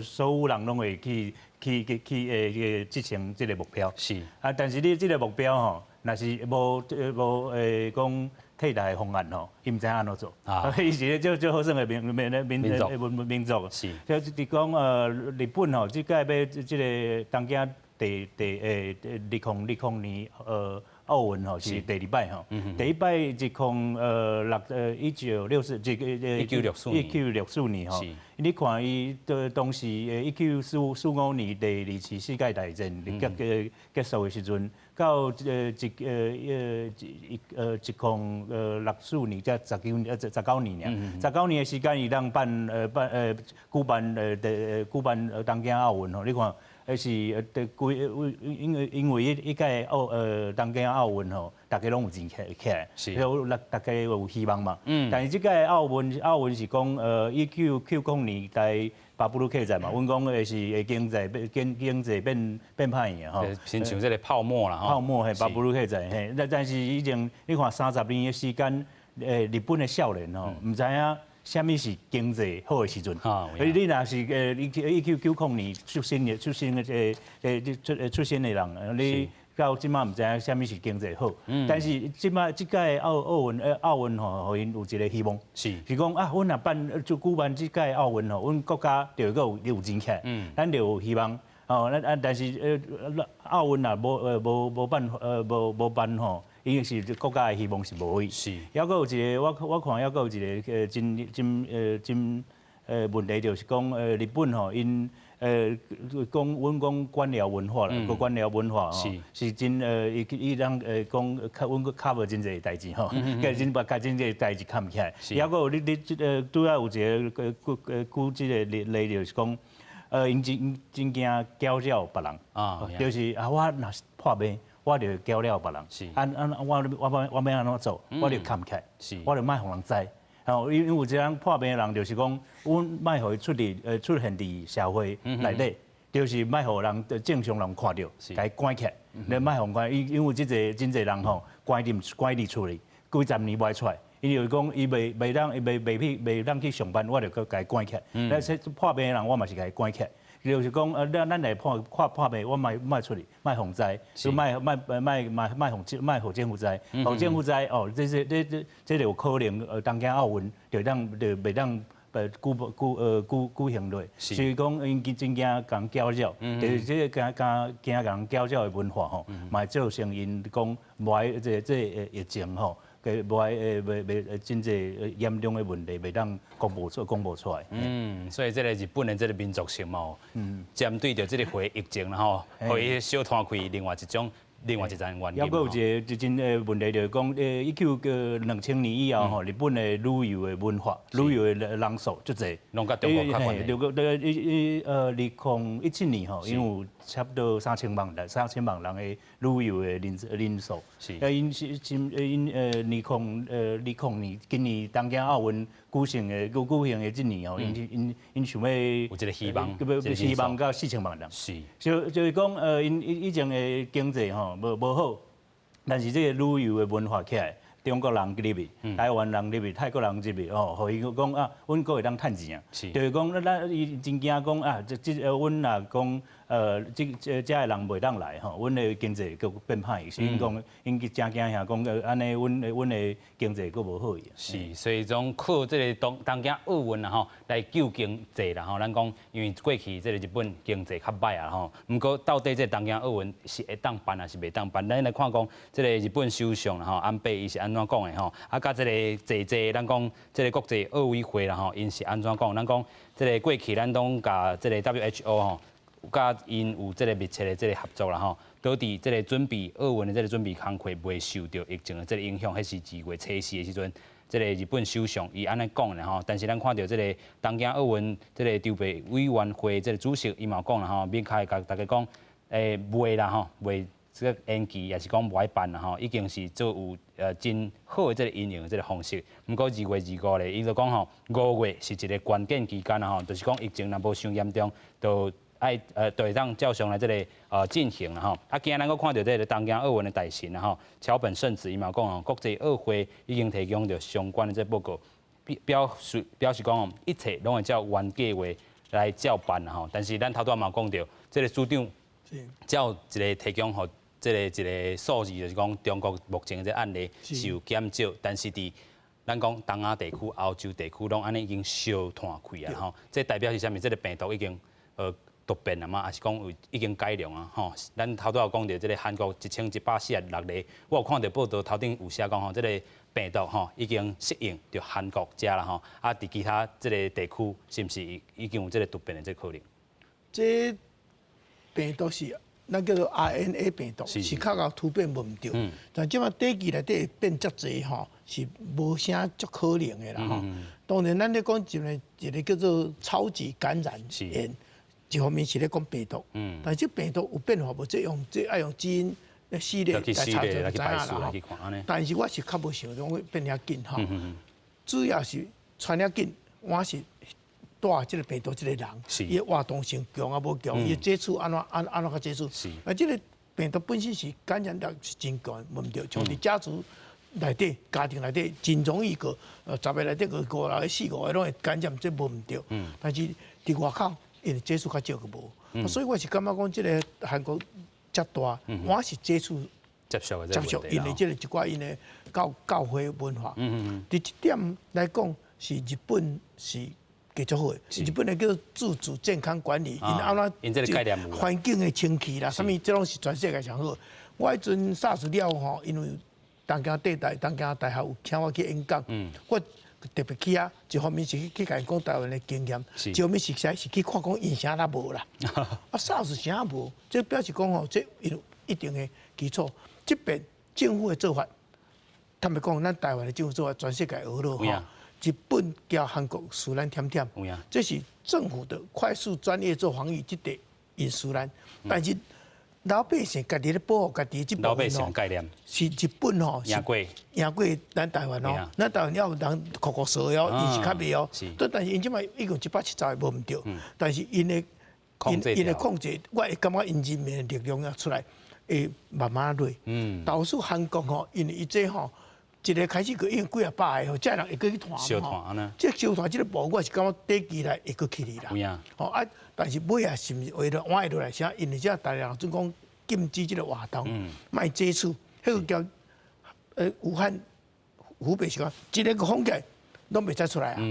所有人攏會去去去去執行這個目標。啊，但是你這個目標吼，若是無無講替代的方案吼，伊毋知影按怎做。啊。伊是足足好耍的民民民民民族。就是講日本吼，這擺欲這个東京第第2020年奧運吼是第二擺吼，第一擺一零六1964這个1964 1964年吼，你看伊的當時一九四五年第二次世界大戰結結束的時陣，到一一一零64年才19年爾，十九年的時間伊當辦辦舉辦的舉辦東京奧運吼，你看。彼是規因為彼屆東京奧運吼，大家攏有錢起來，有大家有希望嘛。但是這屆奧運是講1990年代巴布魯克在嘛，阮講的是經濟變歹去吼，親像這个泡沫啦，泡沫嘿，巴布魯克在嘿，但是以前你看30年的時間，日本的少年吼，毋知影啥物是經濟好的時陣。你若是1990年出生的人，你到這擺毋知影啥物是經濟好。但是這擺這屆奧運吼，予𪜶有一个希望，是講啊，阮若辦就舉辦這屆奧運吼，阮國家就閣有錢起來，咱就有希望。哦，咱啊，但是奧運若無辦吼，伊是國家的希望是無去。猶閣有一個，我看猶閣有一个真真真問題，就是講日本吼，𪜶講阮講官僚文化啦，個官僚文化吼，是真伊伊通講較阮閣 cover 真濟代誌吼，佮真把共真濟代誌崁起來。猶閣有你你這個拄仔有一个舉這个例就是講，𪜶真真驚攪擾別人，就是啊，我若是破病，我就攪擾別人。按按我欲按怎做，我就崁起來，我就莫予人知。吼，因為有一個人破病的人，就是講，阮莫予伊出現佇社會內底，就是莫予人正常人看著，共伊關起來，你莫予看，因為這濟真濟人吼，關佇厝裡，幾十年無愛出來。伊就講，伊袂當去上班，我就閣共伊關起來。那說破病的人，我嘛是共伊關起來。就是講，咱來破看破病，我莫出去，莫予知，就莫予政府知，予政府知哦，這這有可能東京奧運就袂當舉舉舉舉行落，所以講𪜶真驚共攪擾，就是這个驚驚驚共攪擾的文化吼，嘛會造成𪜶講無愛這疫情吼，佮無愛袂袂真濟嚴重的問題袂當公布出來。嗯，所以這个日本的這个民族性嘛，針對著這个回疫情啦吼，予伊小攤開另外一種。另外一層原因。猶閣有一个真問題，就是講，192000年以後吼，日本的旅遊的文化、旅遊的人數足濟，攏佮中國較懸。對個，伊2017年吼，𪜶有差不多三千萬人，3000萬人的旅遊的人數。啊，𪜶是真，𪜶2020年，今年東京奧運舉行的這年吼，𪜶想欲有這个希望，希望到4000萬人。就是講，𪜶以前的經濟吼無好，但是這个旅遊的文化起來，中國人入去，台灣人入去，泰國人入去，哦，予伊講啊，阮閣會當趁錢啊。就是講，咱伊真驚講啊，這阮若講，這遮的人袂當來吼，阮的經濟閣變歹，所以講，𪜶真驚遐講，按呢，阮的經濟閣無好去。是，所以講靠這个東京奧運啦吼，來救經濟啦吼。咱講，因為過去這个日本經濟較歹啊吼，毋過到底這个東京奧運是會當辦抑是袂當辦？咱來看講，這个日本首相啦吼，安倍伊是按怎講的吼？啊，佮這个濟濟，咱講這个國際奧委會啦吼，𪜶是按怎講？咱講這个過去咱攏共這个 WHO 吼，佮𪜶有這个密切的這个合作啦吼，導致這个準備奧運的這个準備工課袂受著疫情的這个影響。彼是2月初4的時陣，這个日本首相伊按呢講的吼。但是咱看著這个東京奧運這個籌備委員會這个主席伊嘛講啦吼，明確共大家講，袂啦吼，袂這个延期，抑是講無愛辦啦吼，已經是做有真好的這个因應的這个方式。毋過2月25咧，伊就講吼，5月是一个關鍵期間啦吼，就是講疫情若無傷嚴重，就愛就會當照常來這个進行啦吼。啊，今仔咱閣看著這个東京奧運的大臣啦吼，橋本聖子伊嘛講吼，國際奧會已經提供著相關的這個報告，表示講吼，一切攏會照原計劃來照辦啦吼。但是咱頭拄仔嘛講著，這个署長照一个提供予這个一个數字，就是講中國目前的這个案例是有減少，但是佇咱講東亞地區、歐洲地區攏按呢已經相攤開啊吼。這代表是啥物？這个病毒已經突變啊嘛，抑是講有已經改良啊吼。咱頭拄仔有講著這个韓國1146例，我有看著報道頭頂有寫講吼，這个病毒吼已經適應著韓國遮啦吼。啊，佇其他這个地區是毋是已經有這个突變的這個可能？這病毒是咱叫做 RNA 病毒，是較𠢕突變無毋對。但這擺短期內底會變遮濟吼，是無啥足可能的啦吼。當然，咱咧講一个一个叫做超級感染源。一方面是咧講病毒，但是這病毒有變化無？這用這愛用基因序列來查就知影啦。但是我是較無想講會變遐緊吼，主要是傳遐緊，我是帶這個病毒這個人，伊的活動性強啊無強，伊的接觸按怎按按怎較接觸。啊，這個病毒本身是感染力是真強，無毋對，像佇家族內底、家庭內底，真容易個，10個內底個五個、四五個攏會感染，這無毋對。但是佇外口，因為接觸較少個無，所以我是感覺講，這個韓國遮大，我是接觸接觸接觸，因為這個一寡𪜶的教會文化。佇這點來講，是日本是繼續好的。日本的叫做自主健康管理，𪜶按怎環境的清氣啦，啥物這攏是全世界上好。我彼陣 SARS 了吼，因為東京帝大、東京大學有請我去演講，我特別去遐，一方面是去共𪜶講台灣的經驗，一方面是實是去看講𪜶啥若無啦。啊，SARS 啥無，這表示講吼，這有一定的基礎。這邊政府的做法，坦白講，咱台灣的政府做法，全世界學落吼。日本佮韓國輸咱忝忝，這是政府的快速專業做防疫，這塊𪜶輸咱。但是老百姓家己咧保護家己這部分吼，是日本吼，贏過贏過咱台灣哦。咱台灣也有人酷酷趖哦，𪜶是較袂哦。但是𪜶這擺已經170個無毋對，但是𪜶的控制，我會感覺𪜶人民的力量要出來，會慢慢落。導致韓國吼，因為伊這吼。一個開始閣已經幾仔百個吼，這人會閣去傳吼。這相傳這個部分，我是感覺短期內會閣起去啦。吼啊！但是尾仔是毋是會落換會落來？啥？因為這大人準講禁止這個活動，莫接觸。彼個叫武漢、湖北是講一個封起來，攏袂使出來啊。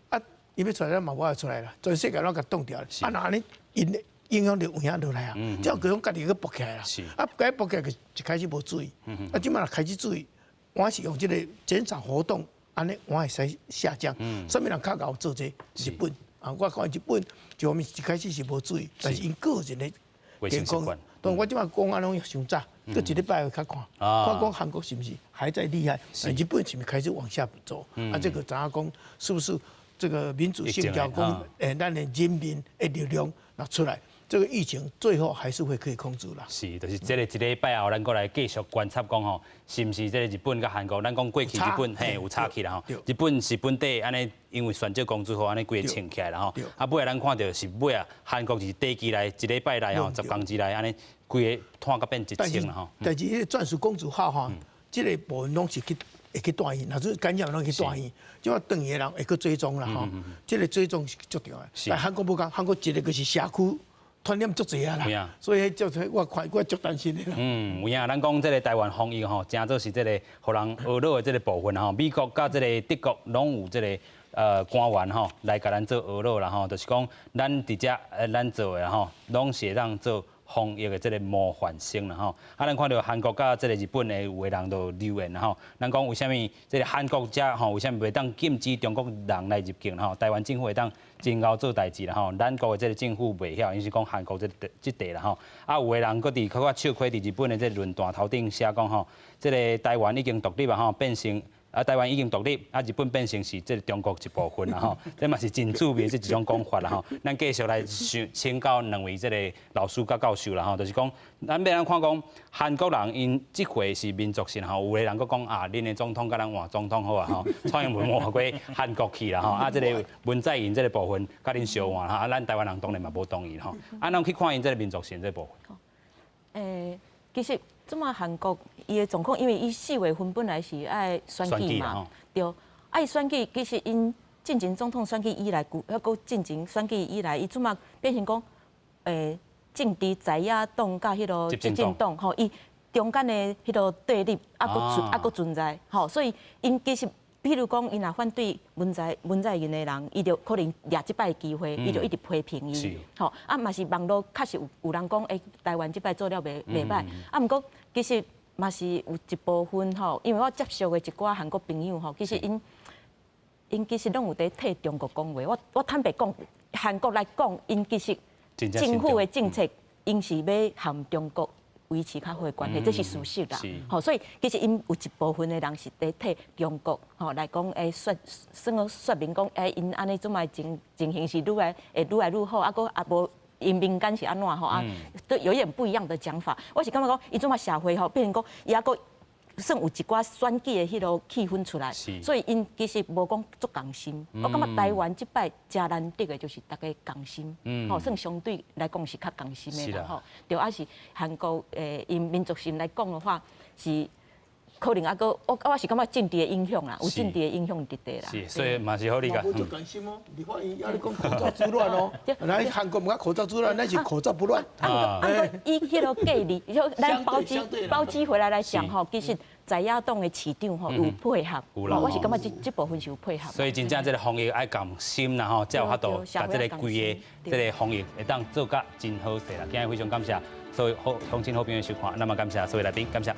啊，伊欲出來，嘛無法出來啦。全世界攏共凍掉。啊，若按呢，𪜶影響力有影落來啊。這個講家己閣搏起來啦。啊，家己搏起來就一開始無注意。啊，這擺若開始注意。我是用這個減少活動，按呢我會使下降。啥物人較𠢕做這個？日本啊，我看日本一方面一開始是無注意，但是𪜶個人的健康。當我這擺講按呢攏傷早，閣一禮拜後較看，看講韓國是毋是還在厲害？日本是毋是開始往下走？啊，這個知影講是不是這個民主性交講？咱的人民的力量若出來。這個疫情最後還是會可以控制啦。是，就是這個一禮拜後，咱閣來繼續觀察講吼，是毋是這個日本佮韓國？咱講過去日本嘿有吵起來吼，日本是本底按呢，因為船隻公主號按呢規个穿起來啦吼。啊，尾仔咱看著是尾仔韓國是短期內一禮拜內吼，10工之內按呢規个拖甲變1000啦吼。但是彼個鑽石公主號吼，這個部分攏是去會去帶醫，若是感染攏去帶醫，這擺轉去的人會閣追蹤啦吼。這個追蹤是足重要的。但韓國無仝，韓國一個就是社區。傳染足濟啊啦，所以就我看我足擔心的啦。嗯，有影，咱講這個台灣防疫吼，誠做是這個予人呵咾的這個部分吼。美國佮這個德國攏有這個官員吼來共咱做呵咾啦吼，就是講咱佇遮咱做的吼，攏是會當做防疫的這個模範生啦吼。啊，咱看著韓國佮這個日本的有的人就留言啦吼。咱講為啥物這個韓國遮吼，為啥物袂當禁止中國人來入境吼？台灣政府會當真𠢕做代誌啦吼，咱國的這個政府袂曉，𪜶是講韓國這這塊啦吼。啊，有的人閣佇較較笑詼佇日本的這個論壇頭頂寫講吼，這個台灣已經獨立啊吼，變成啊台灣已經獨立，啊日本變成是這個中國一部分啦吼。這嘛是真趣味的這一種講法啦吼。咱繼續來想請教兩位這個老師佮教授啦吼，就是講咱欲按怎看講韓國人𪜶這回是民族性吼，有的人閣講啊，恁的總統共咱換總統好啊吼，蔡英文換過韓國去啦吼，啊這個文在寅這個部分共恁相換哈，啊咱台灣人當然嘛無同意吼。按怎去看𪜶這個民族性這個部分？其實這擺韓國伊的狀況，因為伊4月份本來是愛選舉嘛，對，啊伊選舉其實𪜶進前總統選舉以來，抑閣進前選舉以來，伊這擺變成講，政治在野黨佮彼個執政黨吼，伊中間的彼個對立猶閣存猶閣存在，吼，所以𪜶其實，比如講，𪜶若反對文在寅的人，伊就可能掠這擺機會，伊就一直批評伊，吼，啊嘛是網路確實有人講，台灣這擺做了袂䆀，啊，毋過其實嘛是有一部分吼，因為我接觸的一寡韓國朋友吼，其實𪜶其實攏有佇替中國講話。我坦白講，韓國來講，𪜶其實政府的政策，𪜶是欲和中國維持較好的關係，這是事實啦。吼，所以其實𪜶有一部分的人是佇替中國吼來講，說算講說明講，𪜶按呢這擺情形是愈來會愈來愈好，啊，閣也無 𪜶民間是按怎吼啊，都有點不一樣的講法。我是感覺講，伊這馬社會吼變成講，伊猶閣算有一寡選舉的彼个氣氛出來，所以𪜶其實無講足仝心。我感覺台灣這擺誠難得的就是大家仝心，吼，算相對來講是較仝心的啦，吼。對，啊是韓國𪜶民族性來講的話，是可能猶閣我是感覺政治的影響啦，有政治的影響佇底啦。是，所以嘛是好理解。無足仝心哦，立法院猶咧講口罩之亂哦，來韓國毋講口罩之亂，咱是口罩不亂。啊，以彼个隔離，就咱包機回來來講吼，其實在野黨的市長吼有配合，我是感覺這部分是有配合。所以真正這个防疫愛仝心啦吼，才有法度共這个規个這个防疫會當做甲真好勢啦。今日非常感謝所有好鄉親好朋友收看，那麼感謝所有來賓，感謝。